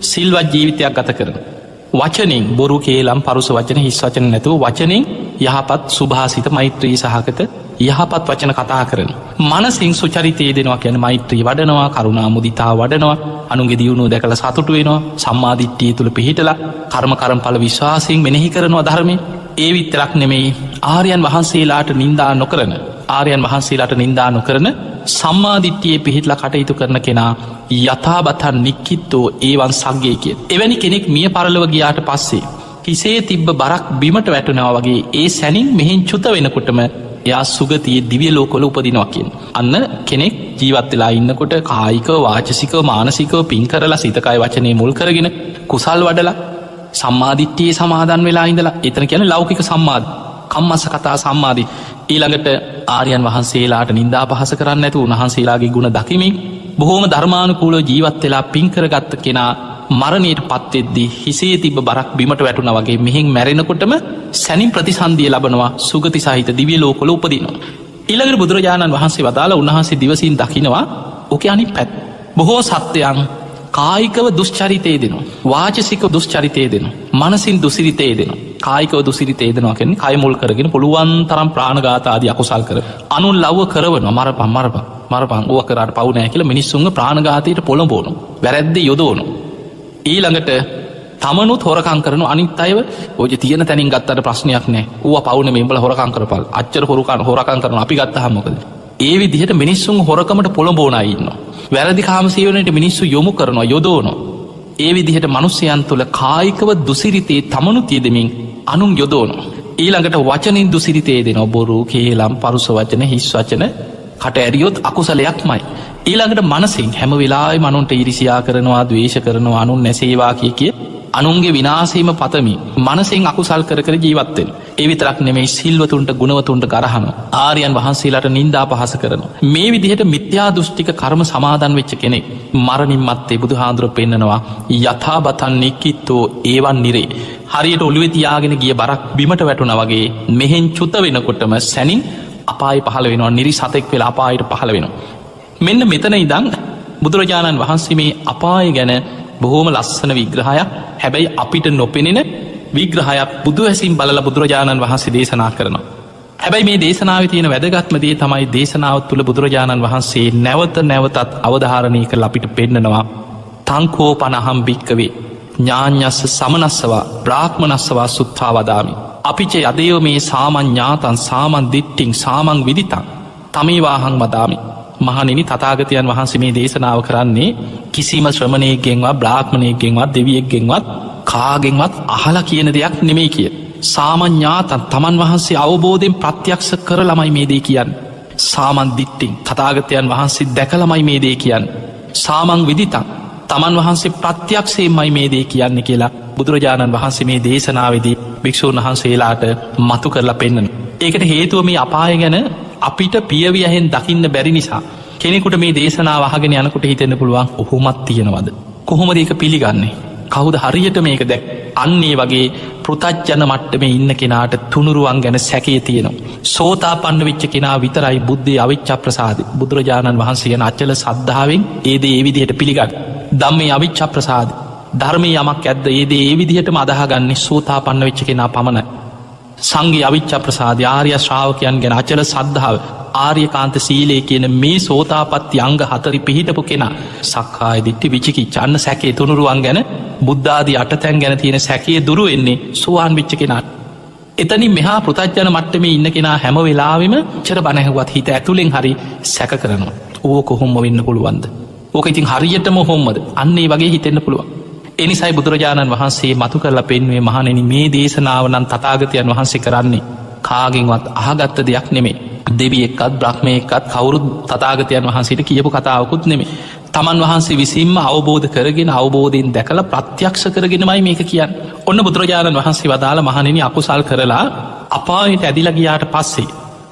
සිල්වත් ජීවිතයක් ගත කරන, වචනෙන් බොරු කේලම් පරුස වචන හිස් වචන නැතුව වචනෙන් යහපත් සුභාසිත මෛත්‍රී සහගත යහපත් වචන කතා කරන, මනසින් සුචරිතය දෙනවා කියන්නේ මෛත්‍රී වඩනවා, කරුණා මුදිතා වඩනවා, අනුන්ගේ දියුණුව දැකලා සතුටු වෙනවා, සම්මා දිට්ඨිය තුල පිහිටලා කර්ම කර්මඵල විශ්වාසයෙන් මෙනෙහි කරනවා ධර්මයේ. ඒ විතරක් නෙමෙයි, ආර්යයන් වහන්සේලාට නිඳා නොකරන, ආර්යයන් වහන්සේලාට නිඳා නොකරන සම්මා දිට්ඨියේ පිහිටලා කටයුතු කරන කෙනා යථාබතං නික්කිත්තෝ ඒවං සග්ගේ කිය. එවැනි කෙනෙක් මිය පරලොව ගියාට පස්සේ හිසේ තිබ්බ බරක් බිමට වැටෙනවා වගේ ඒ සැනින් මෙහෙන් චුත වෙනකොටම එයා සුගතියේ දිව්‍ය ලෝකවල උපදිනවා කියන. අන්න කෙනෙක් ජීවත් වෙලා ඉන්නකොට කායිකව, වාචසිකව, මානසිකව පින් කරලා සිත කය වචනේ මුල් කරගෙන කුසල් වඩලා සම්මාදිට්ඨියේ සමාදන් වෙලා ඉඳලා, එතන කියන්නේ ලෞකික සම්මාද, කම්මස්ස කතා සම්මාදි. ඊළඟට ආර්යයන් වහන්සේලාට නිന്ദා අපහාස කරන්නේ නැතුව උන්වහන්සේලාගේ ගුණ දකිමින් බොහෝම ධර්මානුකූලව ජීවත් වෙලා පින් කරගත්ත කෙනා මරණයට පත් වෙද්දී හිසේ තිබ්බ බරක් බිමට වැටුණා වගේ මෙහෙන් මැරෙනකොටම සැනින් ප්‍රතිසන්දිය ලබනවා, සුගති සහිත දිව්‍ය ලෝකවල උපදිනවා. ඊළඟට බුදුරජාණන් වහන්සේ වදාලා උන්වහන්සේ දිවසින් දකිනවා ඕකේ අනිත් පැත්ත. බොහෝ සත්‍යයන් කායිකව දුෂ්චරිතය දෙනවා, වාචසික දුෂ්චරිතය දෙනවා, මනසින් දුසිරිතය දෙනවා. කායිකව දුසිරිතය දෙනවා කියන්නේ කය මුල් කරගෙන පුළුවන් තරම් ප්‍රාණඝාත ආදී අකුසල් කර අනුන් ලව්ව කරවනවා, මරපන් මරපන් මරපන් ඕවා කරාට පව් නෑ කියලා මිනිස්සුන්ව ප්‍රාණඝාතයට පොළඹවනවා, වැරැද්ද යොදවනවා. ඊළඟට තමනුත් හොරකම් කරනවා, අනිත් අයව ඔය තියෙන තැනින් ගත්තට ප්‍රශ්නයක් නෑ, ඌවා පව් නෙමෙයි උඹලා හොරකම් කරපල්, අච්චර හොරකම් කරනවා අපි ගත්තාම මොකද? ඒ විදිහට මිනිස්සුන් හොරකමට පොළඹවන අය ඉන්නවා. වැරදි කාම සේවනයට මිනිස්සු යොමු කරනවා, යොදවනවා. ඒ විදිහට මිනිසයන් තුළ කායිකව දුසිරිතේ තමනුත් යෙදෙමින් අනුන් යොදවනවා. ඊළඟට වචනින් දුසිරිතේ දෙනවා, බොරු කේලම් පරුස වචන හිස් වචන කට ඇරියොත් අකුසලයක්මයි. ඊළඟට මනසින් හැම වෙලාවෙම අනුන්ට ඊර්ෂ්‍යා කරනවා, ද්වේෂ කරනවා, අනුන් නැසේවා කිය කිය අනුන්ගේ විනාශයම පතමින් මනසෙන් අකුසල් කර කර ජීවත් වෙනවා. ඒ විතරක් නෙමෙයි, සිල්වතුන්ට ගුණවතුන්ට ගරහනවා, ආර්යයන් වහන්සේලාට නිന്ദා අපහාස කරනවා. මේ විදිහට මිත්‍යා දෘෂ්ටික කර්ම සමාදන් වෙච්ච කෙනෙක් මරණින් මත්තේ බුදුහාඳුර පෙන්නනවා යථාබතං නික්කිත්තෝ ඒවන් නිරේ. හරියට ඔළුවේ තියාගෙන ගිය බරක් බිමට වැටුණා වගේ මෙහෙන් චුත වෙනකොටම සැනින් අපාය පහළ වෙනවා, නිරි සතෙක් වෙලා අපායට පහළ වෙනවා. මෙන්න මෙතන ඉඳන් බුදුරජාණන් වහන්සේ මේ අපාය ගැන බොහෝම ලස්සන විග්‍රහයක්, හැබැයි අපිට නොපෙනෙන විග්‍රහයක් බුදු ඇසින් බලලා බුදුරජාණන් වහන්සේ දේශනා කරනවා. හැබැයි මේ දේශනාවේ තියෙන වැදගත්ම දේ තමයි දේශනාව තුළ බුදුරජාණන් වහන්සේ නැවත නැවතත් අවධාරණය කරලා අපිට පෙන්නනවා තංකෝ පනහම් භික්කවේ ඥාඤ්ඤස්ස සමනස්සවා බ්‍රාහ්මනස්සවා සුත්තා වදාමි. අපිච යදේව මේ සාමං ඥාතං සාමං දිට්ඨිං සාමං විදිතං තමේවාහං වදාමි. මහණෙනි, තථාගතයන් වහන්සේ මේ දේශනාව කරන්නේ කිසිම ශ්‍රමණයෙක්ගෙන්වත් බ්‍රාහ්මණයෙක්ගෙන්වත් දෙවියෙක්ගෙන්වත් කාගෙන්වත් අහලා කියන දෙයක් නෙමෙයි කිය. සාමඤ්ඤාතං තමන් වහන්සේ අවබෝධයෙන් ප්‍රත්‍යක්ෂ කරලමයි මේ දේ කියන්නේ. සාමං දිට්ඨිං තථාගතයන් වහන්සේ දැකලමයි මේ දේ කියන්නේ. සාමං විදිතං තමන් වහන්සේ ප්‍රත්‍යක්ෂයෙන්මයි මේ දේ කියන්නේ කියලා බුදුරජාණන් වහන්සේ මේ දේශනාවේදී භික්ෂූන් වහන්සේලාට මතු කරලා පෙන්නනවා. ඒකට හේතුව මේ අපාය ගැන අපිට පියවි ඇහෙන් දකින්න බැරි නිසා කෙනෙකුට මේ දේශනාව අහගෙන යනකොට හිතෙන්න පුළුවන් ඔහොමත් තියෙනවද? කොහොමද ඒක පිළිගන්නේ? කවුද හරියට මේක දැක්? අන්න ඒ වගේ පෘථජ්ජන මට්ටමේ ඉන්න කෙනාට තුනුරුවන් ගැන සැකේ තියෙනවා. සෝතාපන්න වෙච්ච කෙනා විතරයි බුද්ධේ අවිච්ඡා ප්‍රසාදේ බුදුරජාණන් වහන්සේ ගැන අචල සද්ධාවෙන් ඒ දේ ඒ විදිහට පිළිගන්න. ධම්මේ අවිච්ඡා ප්‍රසාදේ ධර්මයේ යමක් ඇද්ද ඒ දේ ඒ විදිහටම අදාහගන්නේ සෝතාපන්න වෙච්ච කෙනා පමණයි. සංඝේ අවිච්ඡා ප්‍රසාදේ ආර්ය ශ්‍රාවකයන් ගැන අචල සද්ධාව ආර්යකාන්ත සීලය කියන මේ සෝතාපට්ටි අංග හතරි පිහිටපු කෙනා සක්කාය දිට්ඨි විචිකිච්ඡා අන්න සැකේ තුනුරුවන් ගැන බුද්ධ ආදී අටතැන් ගැන තියෙන සැකේ දුරු වෙන්නේ සෝවාන් වෙච්ච කෙනාට. එතනින් මෙහා පෘථජ්ජන මට්ටමේ ඉන්න කෙනා හැම වෙලාවෙම චර බණ ඇහුවත් හිත ඇතුලෙන් හරි සැක කරනවා. ඕක කොහොම වෙන්න පුළුවන්ද? ඕක ඉතින් හරියටම කොහොමද? අන්න ඒ වගේ හිතෙන්න පුළුවන්. ඒ නිසායි බුදුරජාණන් වහන්සේ මතු කරලා පෙන්වුවේ මහණෙනි මේ දේශනාව නම් තථාගතයන් වහන්සේ කරන්නේ කාගෙන්වත් අහගත්ත දෙයක් නෙමෙයි. දෙවියෙක්වත් බ්‍රහ්මයෙක්වත් කවුරුත් තථාගතයන් වහන්සේට කියපු කතාවකුත් නෙමෙයි. තමන් වහන්සේ විසින්ම අවබෝධ කරගෙන අවබෝධයෙන් දැකලා ප්‍රත්‍යක්ෂ කරගෙනමයි මේක කියන්නේ. ඔන්න බුදුරජාණන් වහන්සේ වදාළ මහණෙනි අකුසල් කරලා අපායට ඇදිලා ගියාට පස්සේ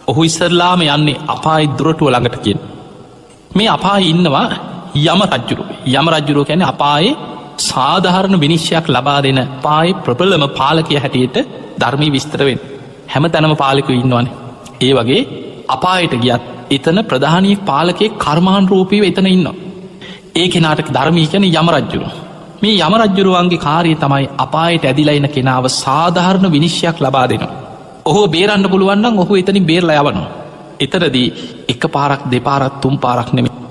ඔහු ඉස්සරලාම යන්නේ අපායේ දොරටුව ළඟට කියන. මේ අපායේ ඉන්නවා යම රජුරු. යම රජුරු කියන්නේ අපායේ සාධාරණ විනිශ්චයක් ලබා දෙන අපායේ ප්‍රබලම පාලකයා හැටියට ධර්මයේ විස්තර වෙන්නේ. හැම තැනම පාලකයෝ ඉන්නවනේ. ඒ වගේ අපායට ගියත් එතන ප්‍රධානී පාලකයෙක් කර්මානුරූපීව එතන ඉන්නවා. ඒ කෙනාට ධර්මී කියන්නේ යම රජුරු. මේ යම රජුරුවන්ගේ කාර්යය තමයි අපායට ඇදිලා එන කෙනාව සාධාරණ විනිශ්චයක් ලබා දෙනවා. ඔහුව බේරන්න පුළුවන් නම් ඔහු එතනින් බේරලා යවනවා. එතනදී එක පාරක් දෙපාරක් තුන් පාරක් නෙමෙයි.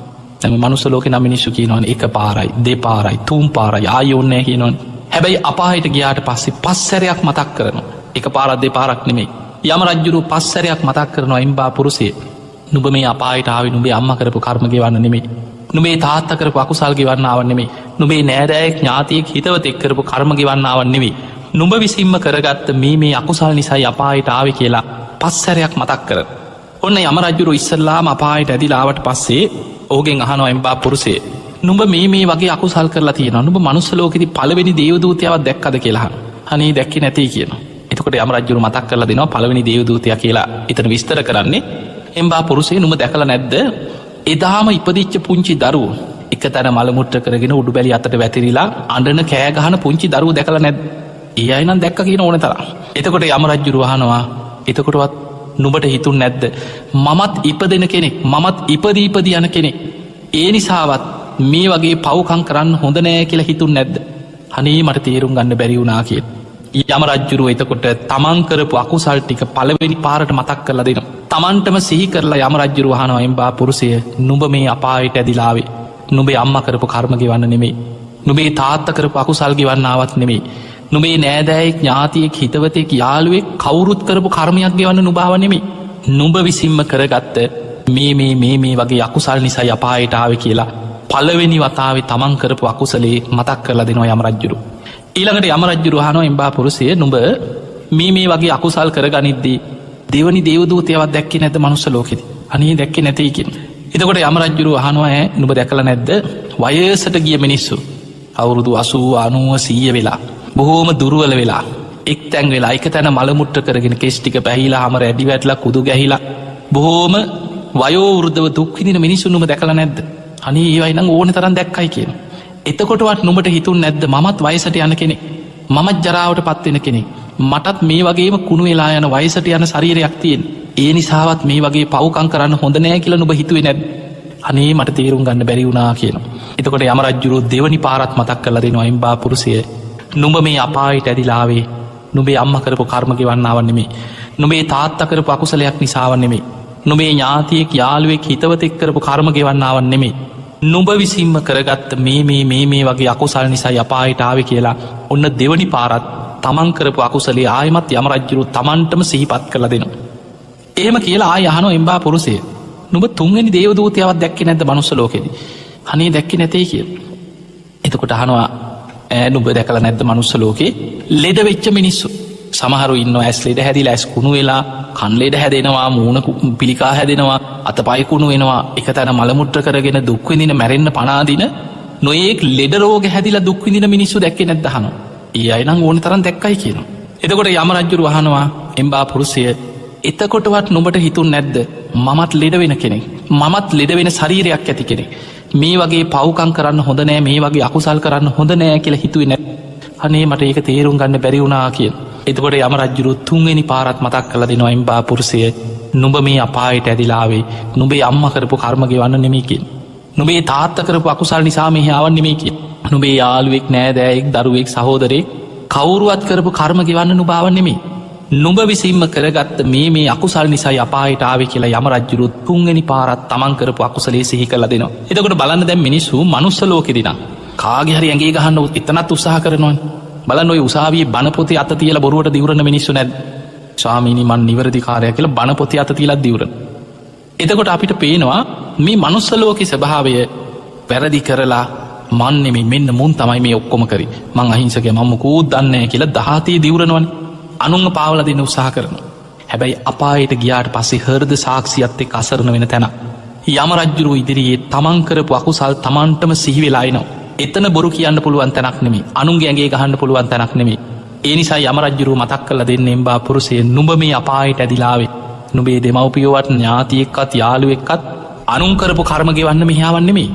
දැන් මනුස්ස ලෝකේ නම් මිනිස්සු කියනවනේ එක පාරයි දෙපාරයි තුන් පාරයි ආයෙ ඕනේ නැහැ කියනවනේ. හැබැයි අපායට ගියාට පස්සේ පස් සැරයක් මතක් කරනවා. එක පාරක් දෙපාරක් නෙමෙයි. යම රජුරු පස් සැරයක් මතක් කරනවා එම්බා පුරුෂය. නුඹ මේ අපායට ආවේ නුඹේ අම්මා කරපු කර්ම ගෙවන්න නෙමෙයි. නුඹේ තාත්තා කරපු අකුසල් ගෙවන්න ආව නෙමෙයි. නුඹේ නෑදෑයෙක් ඥාතියෙක් හිතවතෙක් කරපු කර්ම ගෙවන්න ආව නෙමෙයි. නුඹ විසින්ම කරගත්ත මේ මේ අකුසල් නිසායි අපායට ආවේ කියලා පස් සැරයක් මතක් කරනවා. ඔන්න යම රජුරු ඉස්සල්ලාම අපායට ඇදිලා ආවට පස්සේ ඔහුගෙන් අහනවා එම්බා පුරුෂය. නුඹ මේ මේ වගේ අකුසල් කරලා තියෙනවා. නුඹ මනුස්ස ලෝකෙදි පළවෙනි දේවදූතයාවත් දැක්කද කියලා අහනවා. අනේ දැක්කේ නැtei කියනවා. එතකොට යම රජුරු මතක් කරලා දෙනවා පළවෙනි දේවදූතයා කියලා එතන විස්තර කරන්නේ. එම්බා පුරුෂය නුඹ දැකලා නැද්ද? එදාම ඉපදිච්ච පුංචි දරුවෝ එක තැන මල මුත්‍ර කරගෙන උඩු බැලි අතට වැතිරිලා අඬන කෑ ගහන පුංචි දරුවෝ දැකලා නැද්ද? ඒ අය නම් දැක්ක කියන ඕනේ තරම්. එතකොට යම රජුරු අහනවා එතකොටවත් නුඹට හිතුන්නේ නැද්ද මමත් ඉපදෙන කෙනෙක්, මමත් ඉපදී ඉපදී යන කෙනෙක්, ඒ නිසාවත් මේ වගේ පව්කම් කරන්න හොඳ නෑ කියලා හිතුන්නේ නැද්ද? අනේ මට තේරුම් ගන්න බැරි වුණා කියලා. යම රජුරු එතකොට තමන් කරපු අකුසල් ටික පළවෙනි පාරට මතක් කරලා දෙනවා. තමන්ටම සිහි කරලා යම රජුරු අහනවා එම්බා පුරුෂය නුඹ මේ අපායට ඇදිලා ආවේ නුඹේ අම්මා කරපු කර්ම ගෙවන්න නෙමෙයි. නුඹේ තාත්තා කරපු අකුසල් ගෙවන්න ආවත් නෙමෙයි. නුඹේ නෑදෑයෙක් ඥාතියෙක් හිතවතෙක් යාළුවෙක් කවුරුත් කරපු කර්මයක් ගෙවන්න නුඹ ආව නෙමෙයි. නුඹ විසින්ම කරගත්ත මේ මේ මේ මේ වගේ අකුසල් නිසායි අපායට ආවේ කියලා පළවෙනි වතාවේ තමන් කරපු අකුසලේ මතක් කරලා දෙනවා යම රජුරු. ඊළඟට යම රජුරු අහනවා එම්බා පුරුෂය නුඹ මේ මේ වගේ අකුසල් කරගනිද්දී දෙවනි දේවදූතයවත් දැක්කේ නැද්ද මනුස්ස ලෝකෙදි? අනේ දැක්කේ නැtei කියන. එතකොට යම රජුරු අහනවා ඈ නුඹ දැකලා නැද්ද වයසට ගිය මිනිස්සු අවුරුදු 80 90 100 වෙලා බොහෝම දුර්වල වෙලා එක්තැන් වෙලා එක තැන මල මුත්‍ර කරගෙන කෙස් ටික පැහිලා හැම රැඩි වැටලා කුදු ගැහිලා බොහෝම වයෝ වෘද්ධව දුක් විඳින මිනිස්සු නුඹ දැකලා නැද්ද? අනේ ඒවයි නම් ඕනේ තරම් දැක්කයි කියන. එතකොටවත් නුඹට හිතුන්නේ නැද්ද මමත් වයසට යන කෙනෙක්, මමත් ජරාවට පත් වෙන කෙනෙක්, මටත් මේ වගේම කුණු වෙලා යන වයසට යන ශරීරයක් තියෙන, ඒ නිසාවත් මේ වගේ පව්කම් කරන්න හොඳ නෑ කියලා නුඹ හිතුවේ නැද්ද? අනේ මට තේරුම් ගන්න බැරි වුණා කියනවා. එතකොට යම රජුරු දෙවනි පාරත් මතක් කරලා දෙනවා එම්බා පුරුෂය නුඹ මේ අපායට ඇදිලා ආවේ නුඹේ අම්මා කරපු කර්ම ගෙවන්න ආව නෙමෙයි. නුඹේ තාත්තා කරපු අකුසලයක් නිසා ආව නෙමෙයි. නුඹේ ඥාතියෙක් යාළුවෙක් හිතවතෙක් කරපු කර්ම ගෙවන්න ආව නෙමෙයි. නුඹ විසින්ම කරගත්ත මේ මේ මේ මේ වගේ අකුසල් නිසායි අපායට ආවේ කියලා ඔන්න දෙවනි පාරත් තමන් කරපු අකුසලයේ ආයෙමත් යම රජුරු තමන්ටම සිහිපත් කරලා දෙනවා. එහෙම කියලා ආයෙ අහනවා එම්බා පුරුෂය නුඹ තුන්වෙනි දේවදූතයාවත් දැක්කේ නැද්ද මනුස්ස ලෝකෙදි? අනේ දැක්කේ නැtei කියලා. එතකොට අහනවා ඈ නුඹ දැකලා නැද්ද මනුස්ස ලෝකේ ලෙඩ වෙච්ච මිනිස්සු? සමහරු ඉන්නවා ඇස් ලෙඩ හැදිලා ඇස් කුණු වෙලා, කන් ලෙඩ හැදෙනවා, මූණ පිළිකා හැදෙනවා, අතපය කුණු වෙනවා, එක තැන මල මුත්‍ර කරගෙන දුක් විඳින මැරෙන්න පණ අදින නොයේක් ලෙඩ රෝග හැදිලා දුක් විඳින මිනිස්සු දැක්කේ නැද්ද අහනවා. ඒ අය නම් ඕන තරම් දැක්කයි කියනවා. එතකොට යම රජුරු අහනවා එම්බා පුරුෂය එතකොටවත් නුඹට හිතුන්නේ නැද්ද මමත් ලෙඩ වෙන කෙනෙක්, මමත් ලෙඩ වෙන ශරීරයක් ඇති කෙනෙක්, මේ වගේ පව්කම් කරන්න හොඳ නෑ, මේ වගේ අකුසල් කරන්න හොඳ නෑ කියලා හිතුවේ නැද්ද? අනේ මට ඒක තේරුම් ගන්න බැරි වුණා කියලා. එතකොට යම රජුරු තුන්වෙනි පාරත් මතක් කරලා දෙනවා එම්බා පුරුෂය නුඹ මේ අපායට ඇදිලා ආවේ නුඹේ අම්මා කරපු කර්ම ගෙවන්න නෙමෙයි කියන. නුඹේ තාත්තා කරපු අකුසල් නිසා මෙහි ආවන් නෙමෙයි කියන. නුඹේ යාළුවෙක් නෑදෑයෙක් දරුවෙක් සහෝදරයෙක් කවුරුවත් කරපු කර්ම ගෙවන්න නුඹ ආවන් නෙමෙයි. නුඹ විසින්ම කරගත්ත මේ මේ අකුසල් නිසායි අපායට ආවේ කියලා යම රජුරු තුන්වෙනි පාරත් තමන් කරපු අකුසලයේ සිහි කරලා දෙනවා. එතකොට බලන්න දැන් මිනිස්සු මනුස්ස ලෝකෙදී නම් කාගේ හරි ඇඟේ ගහන්න එතනත් උත්සාහ කරනවනේ. බලන්න ඔය උසාවියේ බණ පොතේ අත තියලා බොරුවට දිවුරන මිනිස්සු නැද්ද? ස්වාමීනි මං නිවැරදි කාර්යයක් කියලා බණ පොතේ අත තියලා දිවුරන. එතකොට අපිට පේනවා මේ මනුස්ස ලෝකේ ස්වභාවය වැරදි කරලා මන් නෙමෙයි මෙන්න මුන් තමයි මේ ඔක්කොම කරේ. මං අහිංසකයා මං මොකෝත් දන්නේ නැහැ කියලා දහතිය දිවුරනවනේ. අනුන්ව පාවලා දෙන්න උත්සාහ කරනවා. හැබැයි අපායට ගියාට පස්සේ හෘද සාක්ෂියත් එක්ක අසරණ වෙන තැන. යම රජුරුව ඉදිරියේ තමන් කරපු අකුසල් තමන්ටම සිහි වෙලා එනවා. එතන බොරු කියන්න පුළුවන් තැනක් නෙමෙයි. අනුන්ගේ ඇඟේ ගහන්න පුළුවන් තැනක් නෙමෙයි. ඒ නිසා යම රජුරුව මතක් කරලා දෙන්නේ එම්බා පුරුෂය, නුඹ මේ අපායට ඇදිලා ආවේ. නුඹේ දෙමව්පියෝවත් ඥාතියෙක්වත් යාළුවෙක්වත් අනුන් කරපු කර්ම ගෙවන්න මෙහි ආවන් නෙමෙයි.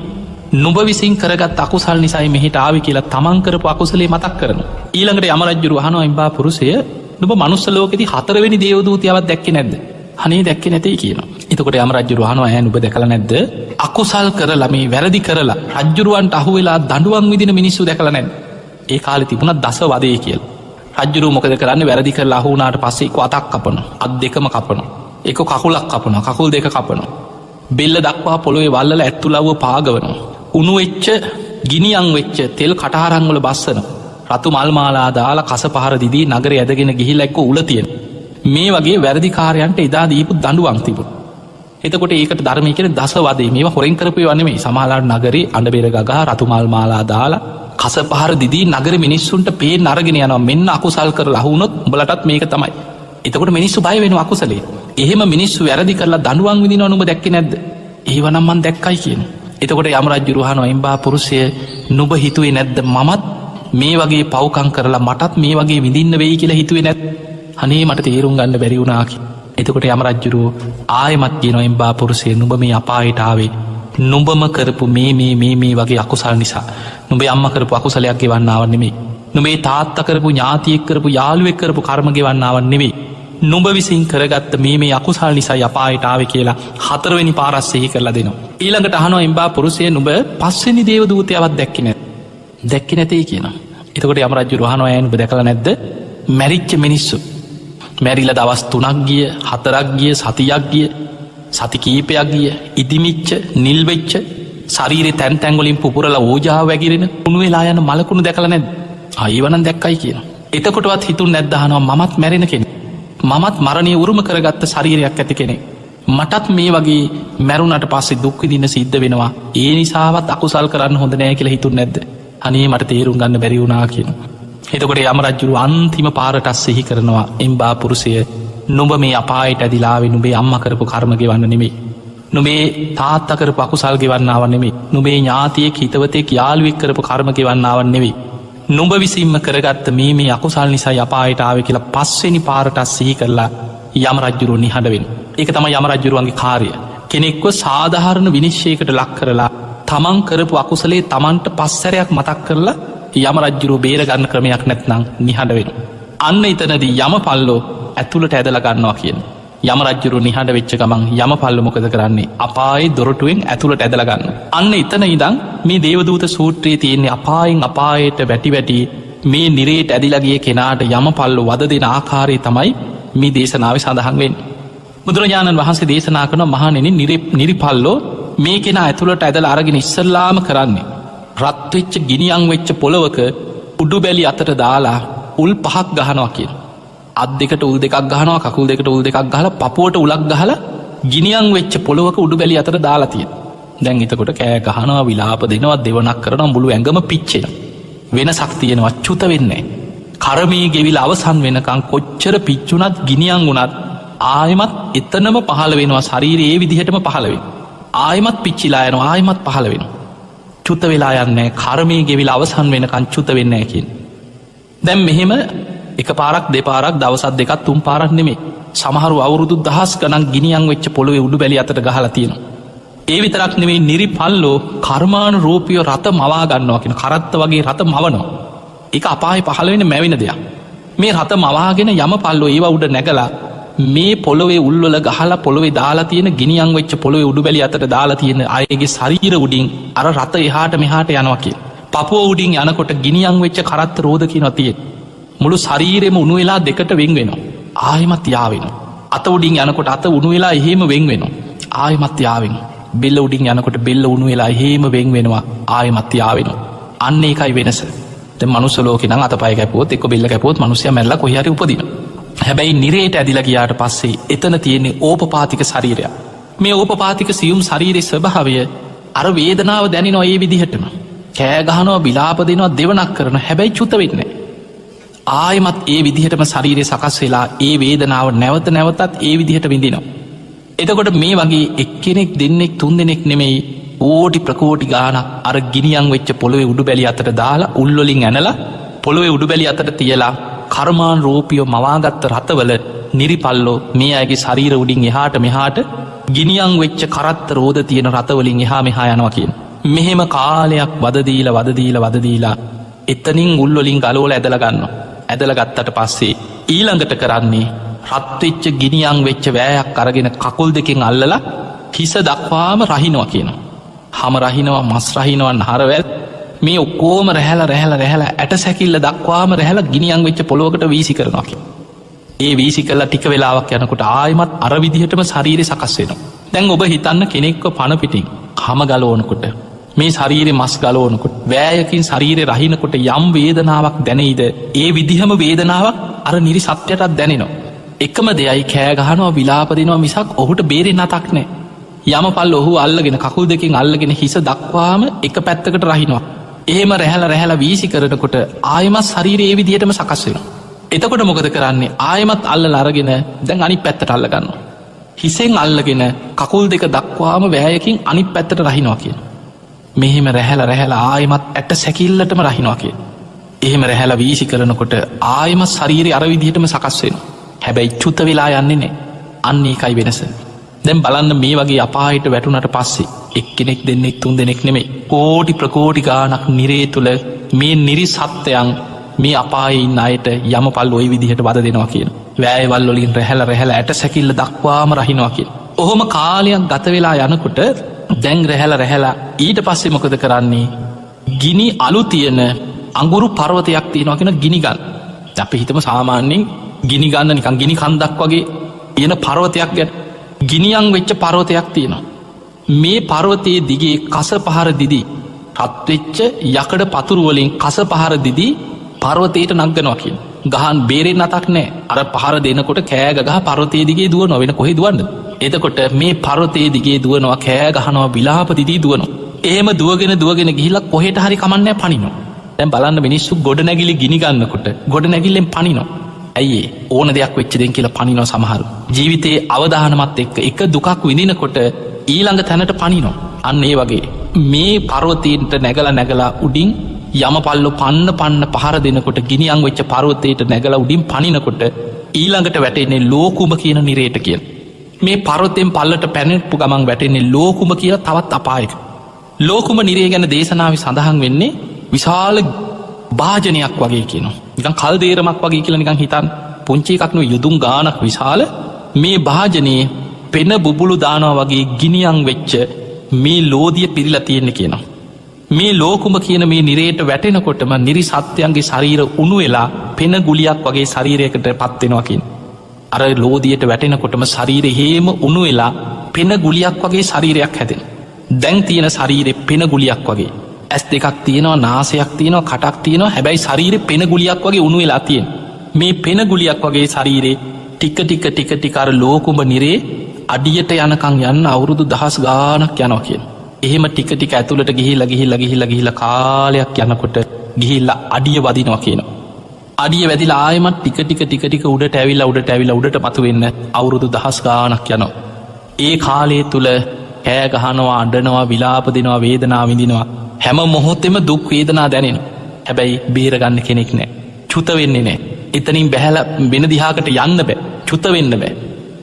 නුඹ විසින් කරගත් අකුසල් නිසායි මෙහෙට ආවේ කියලා තමන් කරපු අකුසලේ මතක් කරනවා. ඊළඟට යම රජුරුව අහනවා එම්බා පුරුෂය, නුඹ මනුස්ස ලෝකෙදී හතරවෙනි දේවදූතයවත් දැක්කේ නැද්ද? අනේ දැක්කේ නැtei කියනවා. එතකොට යම රජුරුව අහනවා ඈ නුඹ දැකලා නැද්ද? අකුසල් කරලා මේ වැරදි කරලා රජුරුවන්ට අහු වෙලා දඬුවම් විඳින මිනිස්සු දැකලා නැද්ද? ඒ කාලේ තිබුණා දස වදේ කියලා. රජුරුව මොකද කරන්නේ? වැරදි කරලා අහු වුණාට පස්සේ එක්ක අතක් කපනවා, අත් දෙකම කපනවා, එක්ක කකුලක් කපනවා, කකුල් දෙක කපනවා, බෙල්ල දක්වා පොළොවේ වල්ලලා ඇත්තුලව්ව පාගවනවා, උණු වෙච්ච ගිනියම් වෙච්ච තෙල් කටහරන් වල බස්සනවා, රතු මල් මාලා දාලා කස පහර දිදී නගරේ ඇදගෙන ගිහිල්ලා එක්ක උල තියෙන. මේ වගේ වැරදි කාර්යයන්ට එදා දීපු දඬුවම් තිබුණා. එතකොට ඒකට ධර්මයේ කියන්නේ දස වදේ. මේවා හොරෙන් කරපු ඒවා නෙමෙයි. සමහරවල් නගරේ අඬ බෙර ගගා රතු මල් මාලා දාලා කස පහර දිදී නගරේ මිනිස්සුන්ට පේන්න අරගෙන යනවා. මෙන්න අකුසල් කරලා අහු වුණොත් උඹලටත් මේක තමයි. එතකොට මිනිස්සු බය වෙනවා අකුසලේ. එහෙම මිනිස්සු වැරදි කරලා දඬුවම් විඳිනව නුඹ දැක්කේ නැද්ද? ඒව නම් මං දැක්කයි කියනවා. එතකොට යම රජුරු අහනවා එම්බා පුරුෂය, නුඹ හිතුවේ නැද්ද මමත් මේ වගේ පව්කම් කරලා මටත් මේ වගේ විඳින්න වෙයි කියලා හිතුවේ නැද්ද? අනේ මට තේරුම් ගන්න බැරි වුණා කියලා. එතකොට යම රජුරු ආයෙමත් කියනවා එම්බා පුරුෂය, නුඹ මේ අපායට ආවේ නුඹම කරපු මේ මේ මේ මේ වගේ අකුසල් නිසා. නුඹේ අම්මා කරපු අකුසලයක් ගෙවන්න ආව නෙමෙයි. නුඹේ තාත්තා කරපු ඥාතියෙක් කරපු යාළුවෙක් කරපු කර්ම ගෙවන්න ආව නෙමෙයි. නුඹ විසින් කරගත්ත මේ මේ අකුසල් නිසා අපායට ආවේ කියලා හතරවෙනි පාරක් සිහි කරලා දෙනවා. ඊළඟට අහනවා එම්බා පුරුෂය, නුඹ පස්වෙනි දේවදූතයවත් දැක්කේ නැද්ද? දැක්කේ නැtei කියනවා. එතකොට යම රජුරු අහනවා ඈ නුඹ දැකලා නැද්ද මැරිච්ච මිනිස්සු? මැරිලා දවස් 3ක් ගිය, 4ක් ගිය, සතියක් ගිය, සති කීපයක් ගිය, ඉදිමිච්ච, නිල් වෙච්ච, ශරීරේ තැන් තැන් වලින් පුපුරලා ඕජාව වැగిරෙන කුණු වෙලා යන මලකුණු දැකලා නැද්ද? ආ ඒව නම් දැක්කයි කියනවා. එතකොටවත් හිතුන්නේ නැද්ද අහනවා මමත් මැරෙන කෙනෙක්. මමත් මරණය උරුම කරගත්ත ශරීරයක් ඇති කෙනෙක්. මටත් මේ වගේ මැරුණට පස්සේ දුක් විඳින්න සිද්ධ වෙනවා. ඒ නිසාවත් අකුසල් කරන්න හොඳ නෑ කියලා හිතුන්නේ නැද්ද? අනේ මට තේරුම් ගන්න බැරි වුණා කියනවා. එතකොට යම රජුරු අන්තිම පාරට සිහි කරනවා එම්බා පුරුෂය, නුඹ මේ අපායට ඇදිලා ආවේ නුඹේ අම්මා කරපු කර්ම ගෙවන්න නෙමෙයි. නුඹේ තාත්තා කරපු අකුසල් ගෙවන්න ආව නෙමෙයි. නුඹේ ඥාතියෙක් හිතවතෙක් යාළුවෙක් කරපු කර්ම ගෙවන්න ආව නෙමෙයි. නුඹ විසින්ම කරගත්ත මේ මේ අකුසල් නිසා අපායට ආවේ කියලා පස්වෙනි පාරට සිහි කරලා යම රජුරු නිහඬ වෙනවා. ඒක තමයි යම රජුරුවන්ගේ කාර්යය. කෙනෙක්ව සාධාරණ විනිශ්චයකට ලක් කරලා තමන් කරපු අකුසලයේ තමන්ට පස්සරයක් මතක් කරලා යම රජුරුව බේර ගන්න ක්‍රමයක් නැත්නම් නිහඬ වෙනවා. අන්න එතනදී යමපල්ලෝ ඇතුළට ඇදලා ගන්නවා කියන. යම රජුරුව නිහඬ වෙච්ච ගමන් යමපල්ලෝ මොකද කරන්නේ? අපායේ දොරටුවෙන් ඇතුළට ඇදලා ගන්නවා. අන්න එතන ඉඳන් මේ දේවදූත සූත්‍රයේ තියෙන අපායෙන් අපායට වැටි වැටි මේ නිරේට ඇදිලා ගිය කෙනාට යමපල්ලෝ වද දෙන ආකාරය තමයි මේ දේශනාවේ සඳහන් වෙන්නේ. බුදුරජාණන් වහන්සේ දේශනා කරන මහණෙනි, නිරිපල්ලෝ මේ කෙනා ඇතුළට ඇදලා අරගෙන ඉස්සල්ලාම කරන්නේ රත් වෙච්ච ගිනියම් වෙච්ච පොළවක උඩු බැලි අතට දාලා උල් පහක් ගහනවා කියන. අත් දෙකට උල් දෙකක් ගහනවා, කකුල් දෙකට උල් දෙකක් ගහලා, පපුවට උලක් ගහලා ගිනියම් වෙච්ච පොළවක උඩු බැලි අතට දාලා තියෙනවා. දැන් එතකොට කෑ ගහනවා, විලාප දෙනවා, දෙවණක් කරනවා, මුළු ඇඟම පිච්චෙනවා. වෙනසක් තියෙනවා, චුත වෙන්නේ නැහැ. කර්මයේ ගෙවිලා අවසන් වෙනකන් කොච්චර පිච්චුණත් ගිනියම් වුණත් ආයෙමත් එතනම පහළ වෙනවා. ශරීරයේ ඒ විදිහටම පහළ වෙනවා. ආයෙමත් පිච්චිලා යනවා, ආයෙමත් පහළ වෙනවා. චුත වෙලා යන්නේ කර්මයේ ගෙවිලා අවසන් වෙනකන් චුත වෙන්නේ නැහැ කියන්නේ. දැන් මෙහෙම එක පාරක් දෙපාරක් දවසක් දෙකක් තුන් පාරක් නෙමෙයි. සමහරු අවුරුදු දහස් ගණන් ගිනියම් වෙච්ච පොළොවේ උඩු බැලි අතට ගහලා තියෙනවා. ඒ විතරක් නෙමෙයි, නිරිපල්ලෝ කර්මානුරූපීව රත මවා ගන්නවා කියන කරත්ත වගේ රත මවනවා. ඒක අපායේ පහළ වෙන මැවෙන දෙයක්. මේ රත මවාගෙන යමපල්ලෝ ඒවා උඩ නැගලා මේ පොළොවේ උල්වල ගහලා පොළොවේ දාලා තියෙන ගිනියම් වෙච්ච පොළොවේ උඩු බැලි අතට දාලා තියෙන අයගේ ශරීර උඩින් අර රත එහාට මෙහාට යනවා කියන. පපුව උඩින් යනකොට ගිනියම් වෙච්ච කරත්ත රෝද කියනවා තියෙන. මුළු ශරීරෙම උණු වෙලා දෙකට වෙන් වෙනවා. ආයෙමත් යා වෙනවා. අත උඩින් යනකොට අත උණු වෙලා එහෙම වෙන් වෙනවා. ආයෙමත් යා වෙනවා. බෙල්ල උඩින් යනකොට බෙල්ල උණු වෙලා එහෙම වෙන් වෙනවා. ආයෙමත් යා වෙනවා. අන්න ඒකයි වෙනස. දැන් මනුස්ස ලෝකේ නම් අතපය කැපුවොත් එක්ක බෙල්ල කැපුවොත් මිනිස්සයා මැරලා කොහේ හරි උපදිනවා. හැබැයි නිරේට ඇදිලා ගියාට පස්සේ එතන තියෙන්නේ ඕපපාතික ශරීරයක්. මේ ඕපපාතික සියුම් ශරීරයේ ස්වභාවය අර වේදනාව දැනෙනවා ඒ විදිහටම. කෑ ගහනවා, විලාප දෙනවා, දෙවණක් කරනවා. හැබැයි චුත වෙන්නේ නැහැ. ආයෙමත් ඒ විදිහටම ශරීරය සකස් වෙලා ඒ වේදනාව නැවත නැවතත් ඒ විදිහට විඳිනවා. එතකොට මේ වගේ එක්කෙනෙක් දෙන්නෙක් තුන් දෙනෙක් නෙමෙයි කෝටි ප්‍රකෝටි ගාණක් අර ගිනියම් වෙච්ච පොළොවේ උඩුබැලි අතට දාලා උල් වලින් ඇනලා පොළොවේ උඩුබැලි අතට තියලා කර්මාන් රූපියෝ මවාගත්ත රතවල නිරිපල්ලෝ මේ අයගේ ශරීර උඩින් එහාට මෙහාට ගිනියම් වෙච්ච කරත්ත රෝද තියෙන රතවලින් එහා මෙහා යනවා කියන. මෙහෙම කාලයක් වද දීලා වද දීලා වද දීලා එතනින් උල් වලින් ගලවලා ඇදලා ගන්නවා. ඇදලා ගත්තට පස්සේ ඊළඟට කරන්නේ රත් වෙච්ච ගිනියම් වෙච්ච වෑයක් අරගෙන කකුල් දෙකෙන් අල්ලලා හිස දක්වාම රහිනවා කියනවා. හම රහිනවා, මස් රහිනවා, නහරවැල් මේ ඔක්කොම රැහැලා රැහැලා රැහැලා ඇට සැකිල්ල දක්වාම රැහැලා ගිනියම් වෙච්ච පොළොවකට වීසි කරනවා කියනවා. ඒ වීසි කරලා ටික වෙලාවක් යනකොට ආයෙමත් අර විදිහටම ශරීරය සකස් වෙනවා. දැන් ඔබ හිතන්න කෙනෙක්ව පණ පිටින් හම ගලවනකොට, මේ ශරීරේ මස් ගලවනකොට, වෑයකින් ශරීරේ රහිනකොට යම් වේදනාවක් දැනෙයිද? ඒ විදිහම වේදනාවක් අර නිරි සත්‍යයටත් දැනෙනවා. එකම දෙයයි කෑ ගහනවා, විලාප දෙනවා මිසක් ඔහුට බේරෙන්න අතක් නෑ. යමපල් ඔහු අල්ලගෙන කකුල් දෙකෙන් අල්ලගෙන හිස දක්වාම එක පැත්තකට රහිනවා. එහෙම රැහැලා රැහැලා වීසි කරනකොට ආයෙමත් ශරීරය ඒ විදිහටම සකස් වෙනවා. එතකොට මොකද කරන්නේ? ආයෙමත් අල්ලලා අරගෙන දැන් අනිත් පැත්තට අල්ල ගන්නවා. හිසෙන් අල්ලගෙන කකුල් දෙක දක්වාම වෑයකින් අනිත් පැත්තට රහිනවා කියන. මෙහෙම රැහැලා රැහැලා ආයෙමත් ඇට සැකිල්ලටම රහිනවා කියන. එහෙම රැහැලා වීසි කරනකොට ආයෙමත් ශරීරය අර විදිහටම සකස් වෙනවා. හැබැයි චුත වෙලා යන්නේ නැහැ. අන්න ඒකයි වෙනස. දැන් බලන්න මේ වගේ අපායට වැටුණට පස්සේ එක්කෙනෙක් දෙන්නෙක් තුන් දෙනෙක් නෙමෙයි කෝටි ප්‍රකෝටි ගාණක් නිරේ තුල මේ නිරි සත්‍යයන් මේ අපායේ ඉන්න අයට යමපල් ওই විදිහට වද දෙනවා කියන. වෑයවල් වලින් රැහැලා රැහැලා ඇට සැකිල්ල දක්වාම රහිනවා කියන. ඔහොම කාලයක් ගත වෙලා යනකොට දැන් රැහැලා රැහැලා ඊට පස්සේ මොකද කරන්නේ? ගිනි අලු තියෙන අඟුරු පර්වතයක් තියෙනවා කියන ගිනි ගන්න. අපි හිතමු සාමාන්‍යයෙන් ගිනි ගන්න නිකන් ගිනි කන්දක් වගේ තියෙන පර්වතයක් ගැන. ගිනියම් වෙච්ච පර්වතයක් තියෙනවා. මේ පර්වතයේ දිගේ කස පහර දිදී රත් වෙච්ච යකඩ පතුරු වලින් කස පහර දිදී පර්වතයට නගනවා කියන. ගහන් බේරෙන්න අතක් නෑ. අර පහර දෙනකොට කෑ ගහ පර්වතයේ දිගේ දුවනවා. වෙන කොහෙ දුවන්නද? එතකොට මේ පර්වතයේ දිගේ දුවනවා, කෑ ගහනවා, විලාප දිදී දුවනවා. එහෙම දුවගෙන දුවගෙන ගිහිල්ලා කොහෙට හරි කමන්නේ පනිනවා. දැන් බලන්න මිනිස්සු ගොඩනැගිලි ගිනි ගන්නකොට ගොඩනැගිල්ලෙන් පනිනවා. ඇයි ඒ? ඕන දෙයක් වෙච්ච දෙන් කියලා පනිනවා සමහරු. ජීවිතයේ අවදානමත් එක්ක එක දුකක් විඳිනකොට ඊළඟ තැනට පනිනවා. අන්න ඒ වගේ මේ පර්වතයට නැගලා නැගලා උඩින් යමපල්ලෝ පන්න පන්න පහර දෙනකොට ගිනියම් වෙච්ච පර්වතයට නැගලා උඩින් පනිනකොට ඊළඟට වැටෙන්නේ ලෝකුම කියන නිරේට කියන. මේ පර්වතයෙන් පල්ලට පැනපු ගමන් වැටෙන්නේ ලෝකුම කියලා තවත් අපායක. ලෝකුම නිරේ ගැන දේශනාවේ සඳහන් වෙන්නේ විශාල භාජනයක් වගේ කියනවා. නිකන් කල්දේරමක් වගේ කියලා නිකන් හිතන්න. පුංචි එකක් නෙවෙයි, යුදුම් ගානක් විශාල මේ භාජනයේ පෙන බුබුලු දානවා වගේ ගිනියම් වෙච්ච මේ ලෝදිය පිරීලා තියෙන්නේ කියනවා. මේ ලෝකුම කියන මේ නිරේට වැටෙනකොටම නිරි සත්‍යයන්ගේ ශරීර උණු වෙලා පෙන ගුලියක් වගේ ශරීරයකට පත් වෙනවා කියන. අර ලෝදියට වැටෙනකොටම ශරීරය හේම උණු වෙලා පෙන ගුලියක් වගේ ශරීරයක් හැදෙනවා. දැන් තියෙන ශරීරේ පෙන ගුලියක් වගේ. ඇස් දෙකක් තියෙනවා, නාසයක් තියෙනවා, කටක් තියෙනවා. හැබැයි ශරීරේ පෙන ගුලියක් වගේ උණු වෙලා තියෙනවා. මේ පෙන ගුලියක් වගේ ශරීරේ ටික ටික ටික ටික අර ලෝකුම නිරේ අඩියට යනකම් යන්න අවුරුදු දහස් ගාණක් යනවා කියන. එහෙම ටික ටික ඇතුළට ගිහිල්ලා ගිහිල්ලා ගිහිල්ලා ගිහිල්ලා කාලයක් යනකොට ගිහිල්ලා අඩිය වදිනවා කියනවා. අඩිය වැදිලා ආයෙමත් ටික ටික ටික ටික උඩට ඇවිල්ලා උඩට ඇවිල්ලා උඩට මතුවෙන්න අවුරුදු දහස් ගාණක් යනවා. ඒ කාලය තුල කෑ ගහනවා, අඬනවා, විලාප දෙනවා, වේදනා විඳිනවා. හැම මොහොතෙම දුක් වේදනා දැනෙනවා. හැබැයි බේරගන්න කෙනෙක් නෑ. චුත වෙන්නේ නෑ. එතනින් බැහැලා වෙන දිහාකට යන්න බෑ. චුත වෙන්න බෑ.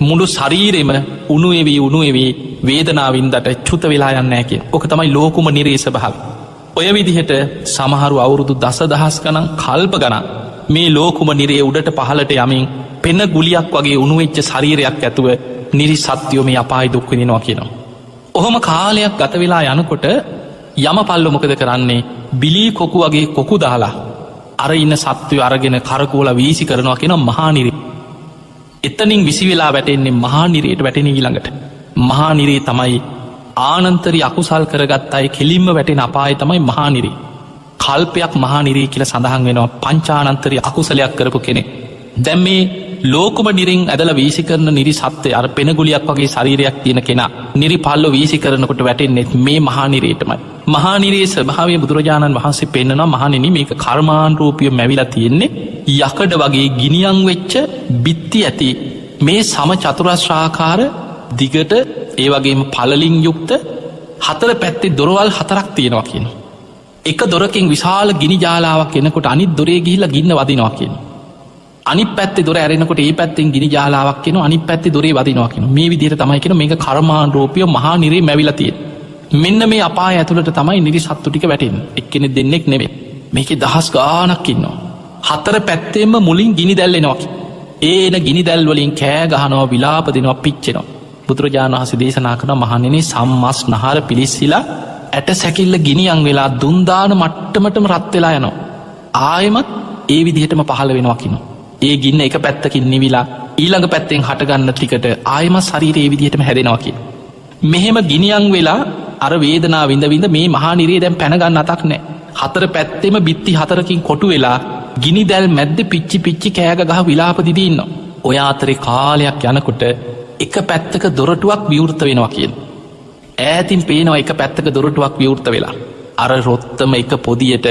මුළු ශරීරෙම උණු වෙවි උණු වෙවි වේදනාවින්දට චුත වෙලා යන්නේ නෑ කියන. ඔක තමයි ලෝකුම නිරේ ස්වභාවය. ඔය විදිහට සමහරු අවුරුදු දසදහස් ගණන් කල්ප ගණන් මේ ලෝකුම නිරේ උඩට පහළට යමින් පෙන ගුලියක් වගේ උණු වෙච්ච ශරීරයක් ඇතුව නිරි සත්‍යෝ මේ අපාය දුක් විඳිනවා කියනවා. ඔහොම කාලයක් ගත වෙලා යනකොට යමපල්ලෝ මොකද කරන්නේ? බිලී කොකු වගේ කොකු දාලා අර ඉන්න සත්වයෝ අරගෙන කරකවලා වීසි කරනවා කියනවා මහා නිරේ. එතනින් විසි වෙලා වැටෙන්නේ මහා නිරේට වැටෙන ඊළඟට. මහා නිරේ තමයි ආනන්තරි අකුසල් කරගත් අය කෙලින්ම වැටෙන අපාය තමයි මහා නිරේ. කල්පයක් මහා නිරේ කියලා සඳහන් වෙනවා පංචානන්තරි අකුසලයක් කරපු කෙනෙක්. දැන් මේ ලෝකම නිරෙන් ඇදලා වීසි කරන නිරි සත්‍ය අර පෙන ගුලියක් වගේ ශරීරයක් තියෙන කෙනා නිරි පල්ලෝ වීසි කරනකොට වැටෙන්නේ මේ මහා නිරේටමයි. මහා නිරේ ස්වභාවය බුදුරජාණන් වහන්සේ පෙන්නනවා මහණෙනි මේක කර්මානුරූපීව මැවිලා තියෙන්නේ යකඩ වගේ ගිනියම් වෙච්ච බිත්ති ඇති මේ සම චතුරස්‍රාකාර දිගට ඒ වගේම පළලින් යුක්ත හතර පැත්තේ දොරවල් හතරක් තියෙනවා කියනවා. එක දොරකින් විශාල ගිනි ජාලාවක් එනකොට අනිත් දොරේ ගිහිල්ලා ගින්න වදිනවා කියනවා. අනිත් පැත්තේ දොර ඇරෙනකොට ඒ පැත්තෙන් ගිනි ජාලාවක් එනවා, අනිත් පැත්තේ දොරේ වදිනවා කියනවා. මේ විදිහට තමයි කියනවා මේක කර්මානුරූපීව මහා නිරේ මැවිලා තියෙන්නේ. මෙන්න මේ අපාය ඇතුළට තමයි නිරි සත්තු ටික වැටෙන්නේ. එක්කෙනෙක් දෙන්නෙක් නෙමෙයි. මේකේ දහස් ගාණක් ඉන්නවා. හතර පැත්තෙම මුලින් ගිනි දැල් එනවා. ඒ එන ගිනි දැල් වලින් කෑ ගහනවා, විලාප දෙනවා, පිච්චෙනවා. බුදුරජාණන් වහන්සේ දේශනා කරන මහණෙනි, සම්මස් නහර පිලිස්සিলা ඇට සැකිල්ල ගිනියන් වෙලා දුන් දාන මට්ටමටම රත් වෙලා යනවා. ආයෙමත් ඒ විදිහටම පහළ වෙනවා කියනවා. ඒ ගින්න එක පැත්තකින් නිවිලා ඊළඟ පැත්තෙන් හටගන්න ටිකට ආයෙමත් ශරීරය ඒ විදිහටම හැදෙනවා කියනවා. මෙහෙම ගිනියන් වෙලා අර වේදනාව විඳ විඳ මේ මහා නිරේ දැන් පැන ගන්න අතක් නැහැ. හතර පැත්තෙම බිත්ති හතරකින් කොටු වෙලා ගිනි දැල් මැද්දේ පිච්චි පිච්චි කෑග ගහ විලාප දිදී ඉන්නවා. ඔය අතරේ කාලයක් යනකොට එක පැත්තක දොරටුවක් විවෘත වෙනවා කියන. ඈතින් පේනවා එක පැත්තක දොරටුවක් විවෘත වෙලා. අර රොත්තම එක පොදියට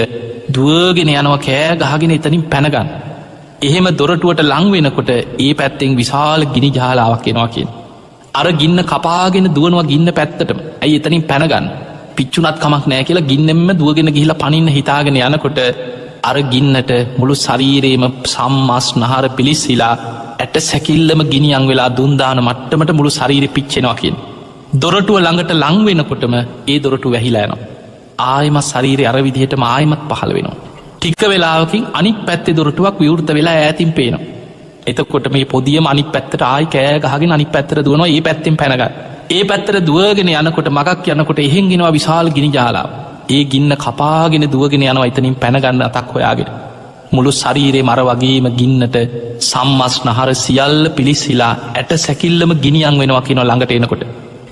දුවගෙන යනවා කෑ ගහගෙන එතනින් පැන ගන්න. එහෙම දොරටුවට ලං වෙනකොට ඒ පැත්තෙන් විශාල ගිනි ජාලාවක් එනවා කියන. අර ගින්න කපාගෙන දුවනවා ගින්න පැත්තටම. ඇයි එතනින් පැන ගන්න? පිච්චුණත් කමක් නෑ කියලා ගින්නෙන්ම දුවගෙන ගිහිල්ලා පනින්න හිතාගෙන යනකොට අර ගින්නට මුළු ශරීරේම සම්මස් නහර පිලිස්සিলা ඇට සැකිල්ලම ගිනියන් වෙලා දුන් දාන මට්ටමට මුළු ශරීරෙ පිච්චෙනවා කියන. දොරටුව ළඟට ලං වෙනකොටම ඒ දොරටුව වැහිලා යනවා. ආයෙමත් ශරීරය අර විදිහටම ආයෙමත් පහළ වෙනවා. ටික වෙලාවකින් අනිත් පැත්තේ දොරටුවක් විවෘත වෙලා ඈතින් පේනවා. එතකොට මේ පොදියම අනිත් පැත්තට ආයි කෑ ගහගෙන අනිත් පැත්තට දුවනවා. ඒ පැත්තෙන් පැන ගන්න. ඒ පැත්තට දුවගෙන යනකොට මගක් යනකොට එහෙන් එනවා විශාල ගිනි ජාලාවක්. ඒ ගින්න කපාගෙන දුවගෙන යනවා එතනින් පැන ගන්න අතක් හොයාගෙන. මුළු ශරීරේම අර වගේම ගින්නට සම්මස් නහර සියල්ල පිලිසිලා ඇට සැකිල්ලම ගිනියන් වෙනවා කියනවා ළඟට එනකොට.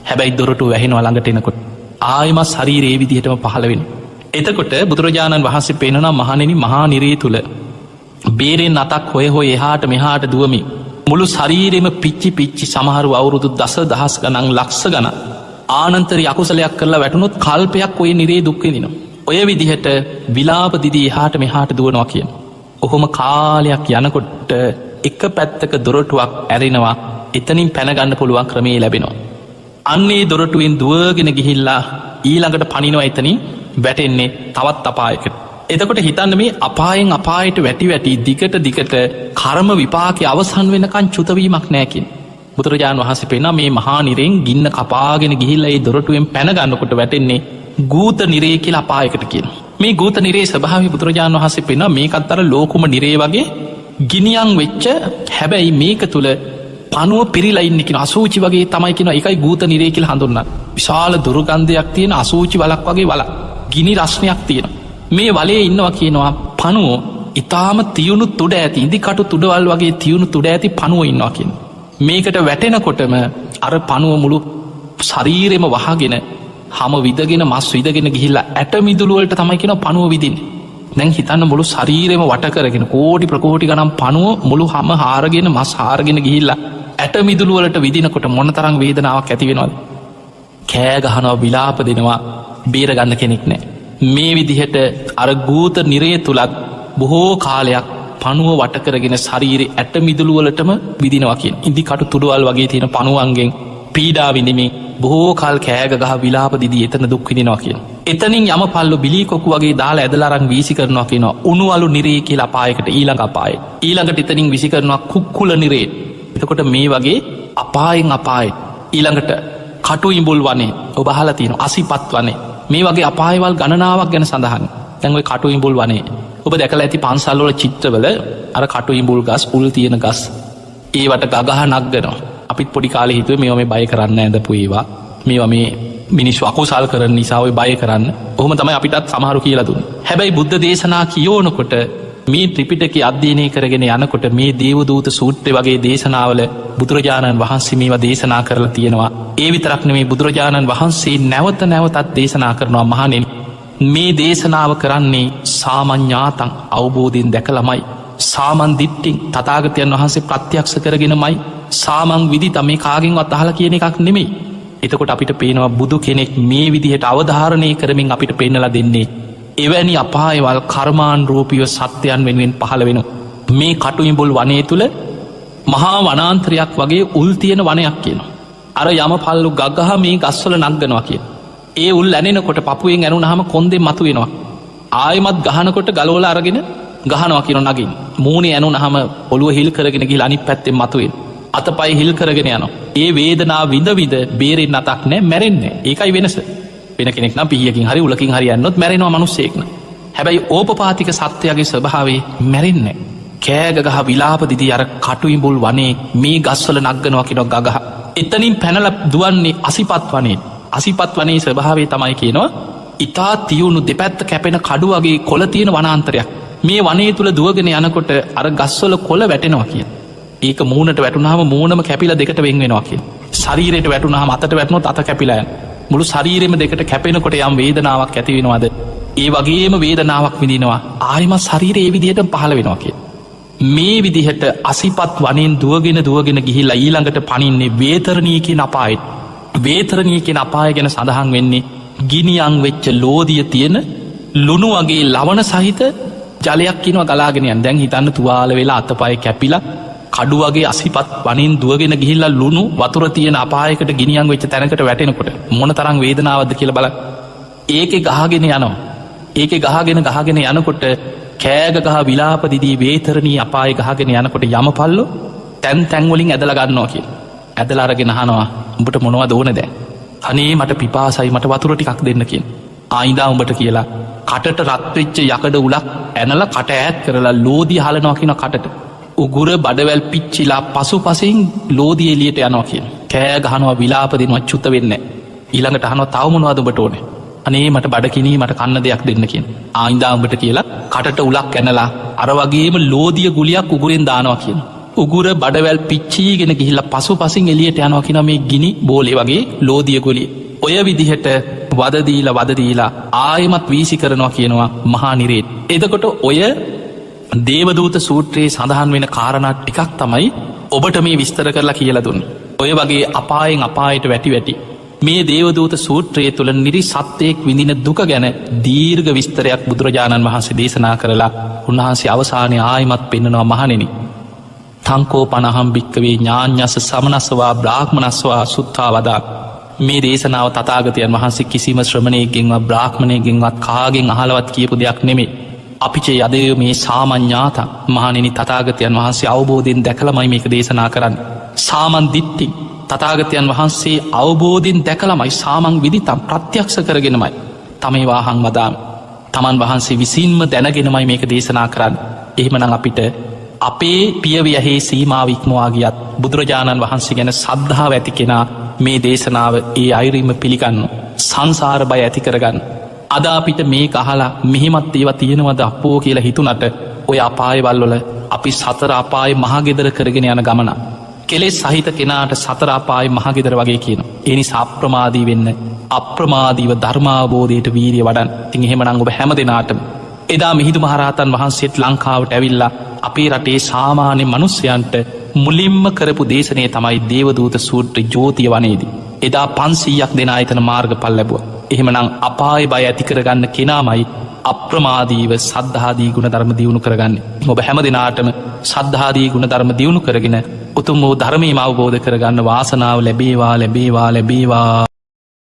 හැබැයි දොරටු වැහෙනවා ළඟට එනකොට. ආයෙමත් ශරීරය ඒ විදිහටම පහළ වෙනවා. එතකොට බුදුරජාණන් වහන්සේ පෙන්වනවා මහණෙනි, මහා නිරේ තුල බේරෙන් අතක් හොය හොය එහාට මෙහාට දුවමින් මුළු ශරීරෙම පිච්චි පිච්චි සමහරු අවුරුදු දස දහස් ගණන් ලක්ෂ ගණන් ආනන්තරි අකුසලයක් කරලා වැටුණොත් කල්පයක් ඔය නිරේ දුක් විඳිනවා. ඔය විදිහට විලාප දිදී එහාට මෙහාට දුවනවා කියන. ඔහොම කාලයක් යනකොට එක පැත්තක දොරටුවක් ඇරෙනවා. එතනින් පැන ගන්න පුළුවන් ක්‍රමේ ලැබෙනවා. අන්නේ දොරටුවෙන් දුවගෙන ගිහිල්ලා ඊළඟට පනිනවා. එතනින් වැටෙන්නේ තවත් අපායකට. එතකොට හිතන්න මේ අපායෙන් අපායට වැටි වැටි දිගට දිගට කර්ම විපාකයේ අවසන් වෙනකන් චුතවීමක් නෑ කියන. බුදුරජාණන් වහන්සේ පෙන්නා මේ මහා නිරෙන් ගින්න කපාගෙන ගිහිල්ලා ඒ දොරටුවෙන් පැන ගන්නකොට වැටෙන්නේ ගූත නිරේ කියලා අපායකට කියනවා. මේ ගූත නිරේ ස්වභාවය බුදුරජාණන් වහන්සේ පෙන්නා මේකත් අර ලෝකුම නිරේ වගේ ගිනියන් වෙච්ච, හැබැයි මේක තුල පණුව පිරීලා ඉන්නේ කියන අසූචි වගේ තමයි කියනවා. ඒකයි ගූත නිරේ කියලා හඳුන්වන්නේ. විශාල දුර්ගන්ධයක් තියෙන අසූචි වලක් වගේ වලක්, ගිනි රස්නයක් තියෙනවා. මේ වලේ ඉන්නවා කියනවා පණුව ඊටාම තියුණු තුඩ ඇති, ඉදි කටු තුඩවල් වගේ තියුණු තුඩ ඇති පණුව ඉන්නවා කියනවා. මේකට වැටෙනකොටම අර පණුව මුළු ශරීරෙම වහගෙන හැම විදගෙන මස් විදගෙන ගිහිල්ලා ඇට මිදුළු වලට තමයි කියනවා පණුව විදින්නේ. දැන් හිතන්න මුළු ශරීරෙම වට කරගෙන කෝටි ප්‍රකෝටි ගණන් පණුව මුළු හැම හාරගෙන මස් හාරගෙන ගිහිල්ලා ඇට මිදුළු වලට විදිනකොට මොන තරම් වේදනාවක් ඇති වෙනවද? කෑ ගහනවා, විලාප දෙනවා, බේර ගන්න කෙනෙක් නැහැ. මේ විදිහට අර ගූත නිරය තුලත් බොහෝ කාලයක් පණුව වට කරගෙන ශරීරේ ඇට මිදුළු වලටම විදිනවා කියන. ඉදි කටු තුඩුවල් වගේ තියෙන පණුවන්ගෙන් පීඩා විඳිමින් බොහෝ කල් කෑග ගහ විලාප දිදී එතන දුක් විඳිනවා කියන. එතනින් යමපල්ලු බිලී කොකු වගේ දාලා ඇදලා අරන් වීසි කරනවා කියනවා. උණු අලු නිරේ කියලා අපායකට ඊළඟ අපාය. ඊළඟට එතනින් විසි කරනවා කුක්කුල නිරේ. එතකොට මේ වගේ අපායෙන් අපාය ඊළඟට කටු ඉඹුල් වනේ ඔබ අහලා තියෙනවා, අසිපත් වනේ, මේ වගේ අපායවල් ගණනාවක් ගැන සඳහන්. දැන් ඔය කටු ඉඹුල් වනේ ඔබ දැකලා ඇති පන්සල් වල චිත්‍රවල අර කටු ඉඹුල් ගස්, උල් තියෙන ගස්, ඒවට ගගහ නගනවා. අපිත් පොඩි කාලේ හිතුවේ මේවා මේ බය කරන්න ඇඳපු ඒවා, මේවා මේ මිනිස්සු අකුසල් කරන නිසා ඔය බය කරන්න. ඔහොම තමයි අපිටත් සමහරු කියලා දුන්නේ. හැබැයි බුද්ධ දේශනා කියවනකොට මේ ත්‍රිපිටකය අධ්‍යයනය කරගෙන යනකොට මේ දේවදූත සූත්‍රය වගේ දේශනාවල බුදුරජාණන් වහන්සේ මේවා දේශනා කරලා තියෙනවා. ඒ විතරක් නෙමෙයි, බුදුරජාණන් වහන්සේ නැවත නැවතත් දේශනා කරනවා, මහණෙනි මේ දේශනාව කරන්නේ සාමඤ්ඤාතං අවබෝධයෙන් දැකලාමයි, සාමන් දිට්ඨින් තථාගතයන් වහන්සේ ප්‍රත්‍යක්ෂ කරගෙනමයි, සාමං විදිත මේ කාගෙන්වත් අහලා කියන එකක් නෙමෙයි. එතකොට අපිට පේනවා බුදු කෙනෙක් මේ විදිහට අවධාරණය කරමින් අපිට පෙන්නලා දෙන්නේ එවැනි අපායවල් කර්මානුරූපීව සත්‍යයන් වෙනුවෙන් පහළ වෙනවා. මේ කටු ඉඹුල් වනයේ තුල මහා වනාන්තරයක් වගේ උල් තියෙන වනයක් කියනවා. අර යමපල්ලු ගගහ මේ ගස්වල නග්ගනවා කියන. ඒ උල් ඇනෙනකොට පපුවෙන් ඇනුනහම කොන්දෙන් මතුවෙනවා. ආයෙමත් ගහනකොට ගලවලා අරගෙන ගහනවා කියන නගින්. මූණේ ඇනුනහම ඔළුව හිල් කරගෙන ගිහලා අනිත් පැත්තෙන් මතුවෙන. අතපය හිල් කරගෙන යනවා. ඒ වේදනාව විඳ විඳ බේරෙන්න අතක් නෑ, මැරෙන්නේ. ඒකයි වෙනස. වෙන කෙනෙක් නම් පිහියකින් හරි උලකින් හරි යන්නොත් මැරෙනවා මිනිස්සෙක් නම්. හැබැයි ඕපපාතික සත්‍යයේ ස්වභාවය මැරෙන්නේ නෑ. කෑග ගහ විලාප දිදී අර කටු ඉඹුල් වනේ මේ ගස්වල නග්ගනවා කියන ගගහ. එතනින් පැනලා දුවන්නේ අසිපත් වනේ. අසිපත් වනේ ස්වභාවය තමයි කියනවා ඉතා තියුණු දෙපැත්ත කැපෙන කඩු වගේ කොළ තියෙන වනාන්තරයක්. මේ වනයේ තුල දුවගෙන යනකොට අර ගස්වල කොළ වැටෙනවා කියන. ඒක මූණට වැටුනහම මූණම කැපිලා දෙකට වෙන් වෙනවා කියන. ශරීරයට වැටුනහම අතට වැටුනොත් අත කැපිලා යනවා. මුළු ශරීරෙම දෙකට කැපෙනකොට යම් වේදනාවක් ඇති වෙනවද? ඒ වගේම වේදනාවක් විඳිනවා. ආයෙමත් ශරීරය ඒ විදිහටම පහළ වෙනවා කියන. මේ විදිහට අසිපත් වනෙන් දුවගෙන දුවගෙන ගිහිල්ලා ඊළඟට පනින්නේ වේතරණී කියන අපායට. වේතරණී කියන අපාය ගැන සඳහන් වෙන්නේ ගිනියම් වෙච්ච ලෝදිය තියෙන ලුණු වගේ ලවණ සහිත ජලයක් කියනවා ගලාගෙන යන. දැන් හිතන්න තුවාල වෙලා අතපය කැපිලා කඩු වගේ අසිපත් වනෙන් දුවගෙන ගිහිල්ලා ලුණු වතුර තියෙන අපායකට ගිනියම් වෙච්ච තැනකට වැටෙනකොට මොන තරම් වේදනාවක්ද කියලා බලන්න. ඒකේ ගහගෙන යනවා. ඒකේ ගහගෙන ගහගෙන යනකොට කෑග ගහ විලාප දිදී වේතරණී අපාය ගහගෙන යනකොට යමපල්ලෝ තැන් තැන් වලින් ඇදලා ගන්නවා කියලා. ඇදලා අරගෙන අහනවා උඹට මොනවද ඕනේ දැන්? අනේ මට පිපාසයි, මට වතුර ටිකක් දෙන්න කියන. ආයිදා උඹට කියලා කටට රත් වෙච්ච යකඩ උලක් ඇනලා කට ඈත් කරලා ලෝදිය හලනවා කියන කටට. උගුර බඩවැල් පිච්චිලා පසුපසින් ලෝදිය එළියට යනවා කියන. කෑ ගහනවා විලාප දෙනවා චුත වෙන්නේ නැහැ. ඊළඟට අහනවා තව මොනවද උඹට ඕනේ? අනේ මට බඩගිනි, මට කන්න දෙයක් දෙන්න කියන. ආයිදා උඹට කියලා කටට උලක් ඇනලා අර වගේම ලෝදිය ගුලියක් උගුරෙන් දානවා කියන. උගුර බඩවැල් පිච්චීගෙන ගිහිල්ලා පසුපසින් එළියට යනවා කියන මේ ගිනි බෝලේ වගේ ලෝදිය ගුලිය. ඔය විදිහට වද දීලා වද දීලා ආයෙමත් වීසි කරනවා කියනවා මහා නිරේත. එතකොට ඔය දේවදූත සූත්‍රයේ සඳහන් වෙන කාරණා ටිකක් තමයි ඔබට මේ විස්තර කරලා කියලා දුන්නේ. ඔය වගේ අපායෙන් අපායට වැටි වැටි මේ දේවදූත සූත්‍රයේ තුල නිරි සත්‍යයක් විඳින දුක ගැන දීර්ඝ විස්තරයක් බුදුරජාණන් වහන්සේ දේශනා කරලා උන්වහන්සේ අවසානයේ ආයෙමත් පෙන්නනවා මහණෙනි, තංකෝ පනහම් භික්කවේ ඥාඤ්ඤස්ස සමනස්සවා බ්‍රාහ්මනස්සවා සුත්තා වදා. මේ දේශනාව තථාගතයන් වහන්සේ කිසිම ශ්‍රමණයෙක්ගෙන්වත් බ්‍රාහ්මණයෙක්ගෙන්වත් කාගෙන් අහලවත් කියපු දෙයක් නෙමෙයි. අපිච යදේ මේ සාමඤ්ඤාත මහණෙනි, තථාගතයන් වහන්සේ අවබෝධයෙන් දැකලමයි මේක දේශනා කරන්නේ. සාමන් දිට්ඨි තථාගතයන් වහන්සේ අවබෝධයෙන් දැකලමයි, සාමං විදිතම් ප්‍රත්‍යක්ෂ කරගෙනමයි තමේ වාහං වදාමි. තමන් වහන්සේ විසින්ම දැනගෙනමයි මේක දේශනා කරන්නේ. එහෙමනම් අපිට අපේ පියවියහේ සීමාව ඉක්මවා ගියත් බුදුරජාණන් වහන්සේ ගැන සද්ධාව ඇති කෙනා මේ දේශනාව ඒ අයුරින්ම පිළිගන්න, සංසාර බය ඇති කරගන්න. අද අපිට මේක අහලා මෙහෙමත් ඒවා තියෙනවද අප්පෝ කියලා හිතුණට ඔය අපායවල් වල අපි සතර අපාය මහගෙදර කරගෙන යන ගමන. කෙලෙස් සහිත කෙනාට සතර අපාය මහගෙදර වගේ කියනවා. ඒ නිසා අප්‍රමාදී වෙන්න, අප්‍රමාදීව ධර්මාවබෝධයට වීරිය වඩන්න. ඉතින් එහෙමනම් ඔබ හැම දෙනාටම එදා මිහිඳු මහරහතන් වහන්සේත් ලංකාවට ඇවිල්ලා අපේ රටේ සාමාන්‍ය මිනිස්යන්ට මුලින්ම කරපු දේශනය තමයි දේවදූත සූත්‍ර ජෝතිය වනයේදී. එදා 500ක් දෙනා එතන මාර්ගඵල ලැබුවා. එහෙමනම් අපාය බය ඇති කරගන්න කෙනාමයි අප්‍රමාදීව සද්ධාදී ගුණධර්ම දියුණු කරගන්නේ. ඔබ හැම දිනාටම සද්ධාදී ගුණධර්ම දියුණු කරගෙන උතුම් වූ ධර්මයම අවබෝධ කරගන්න වාසනාව ලැබේවා ලැබේවා ලැබේවා.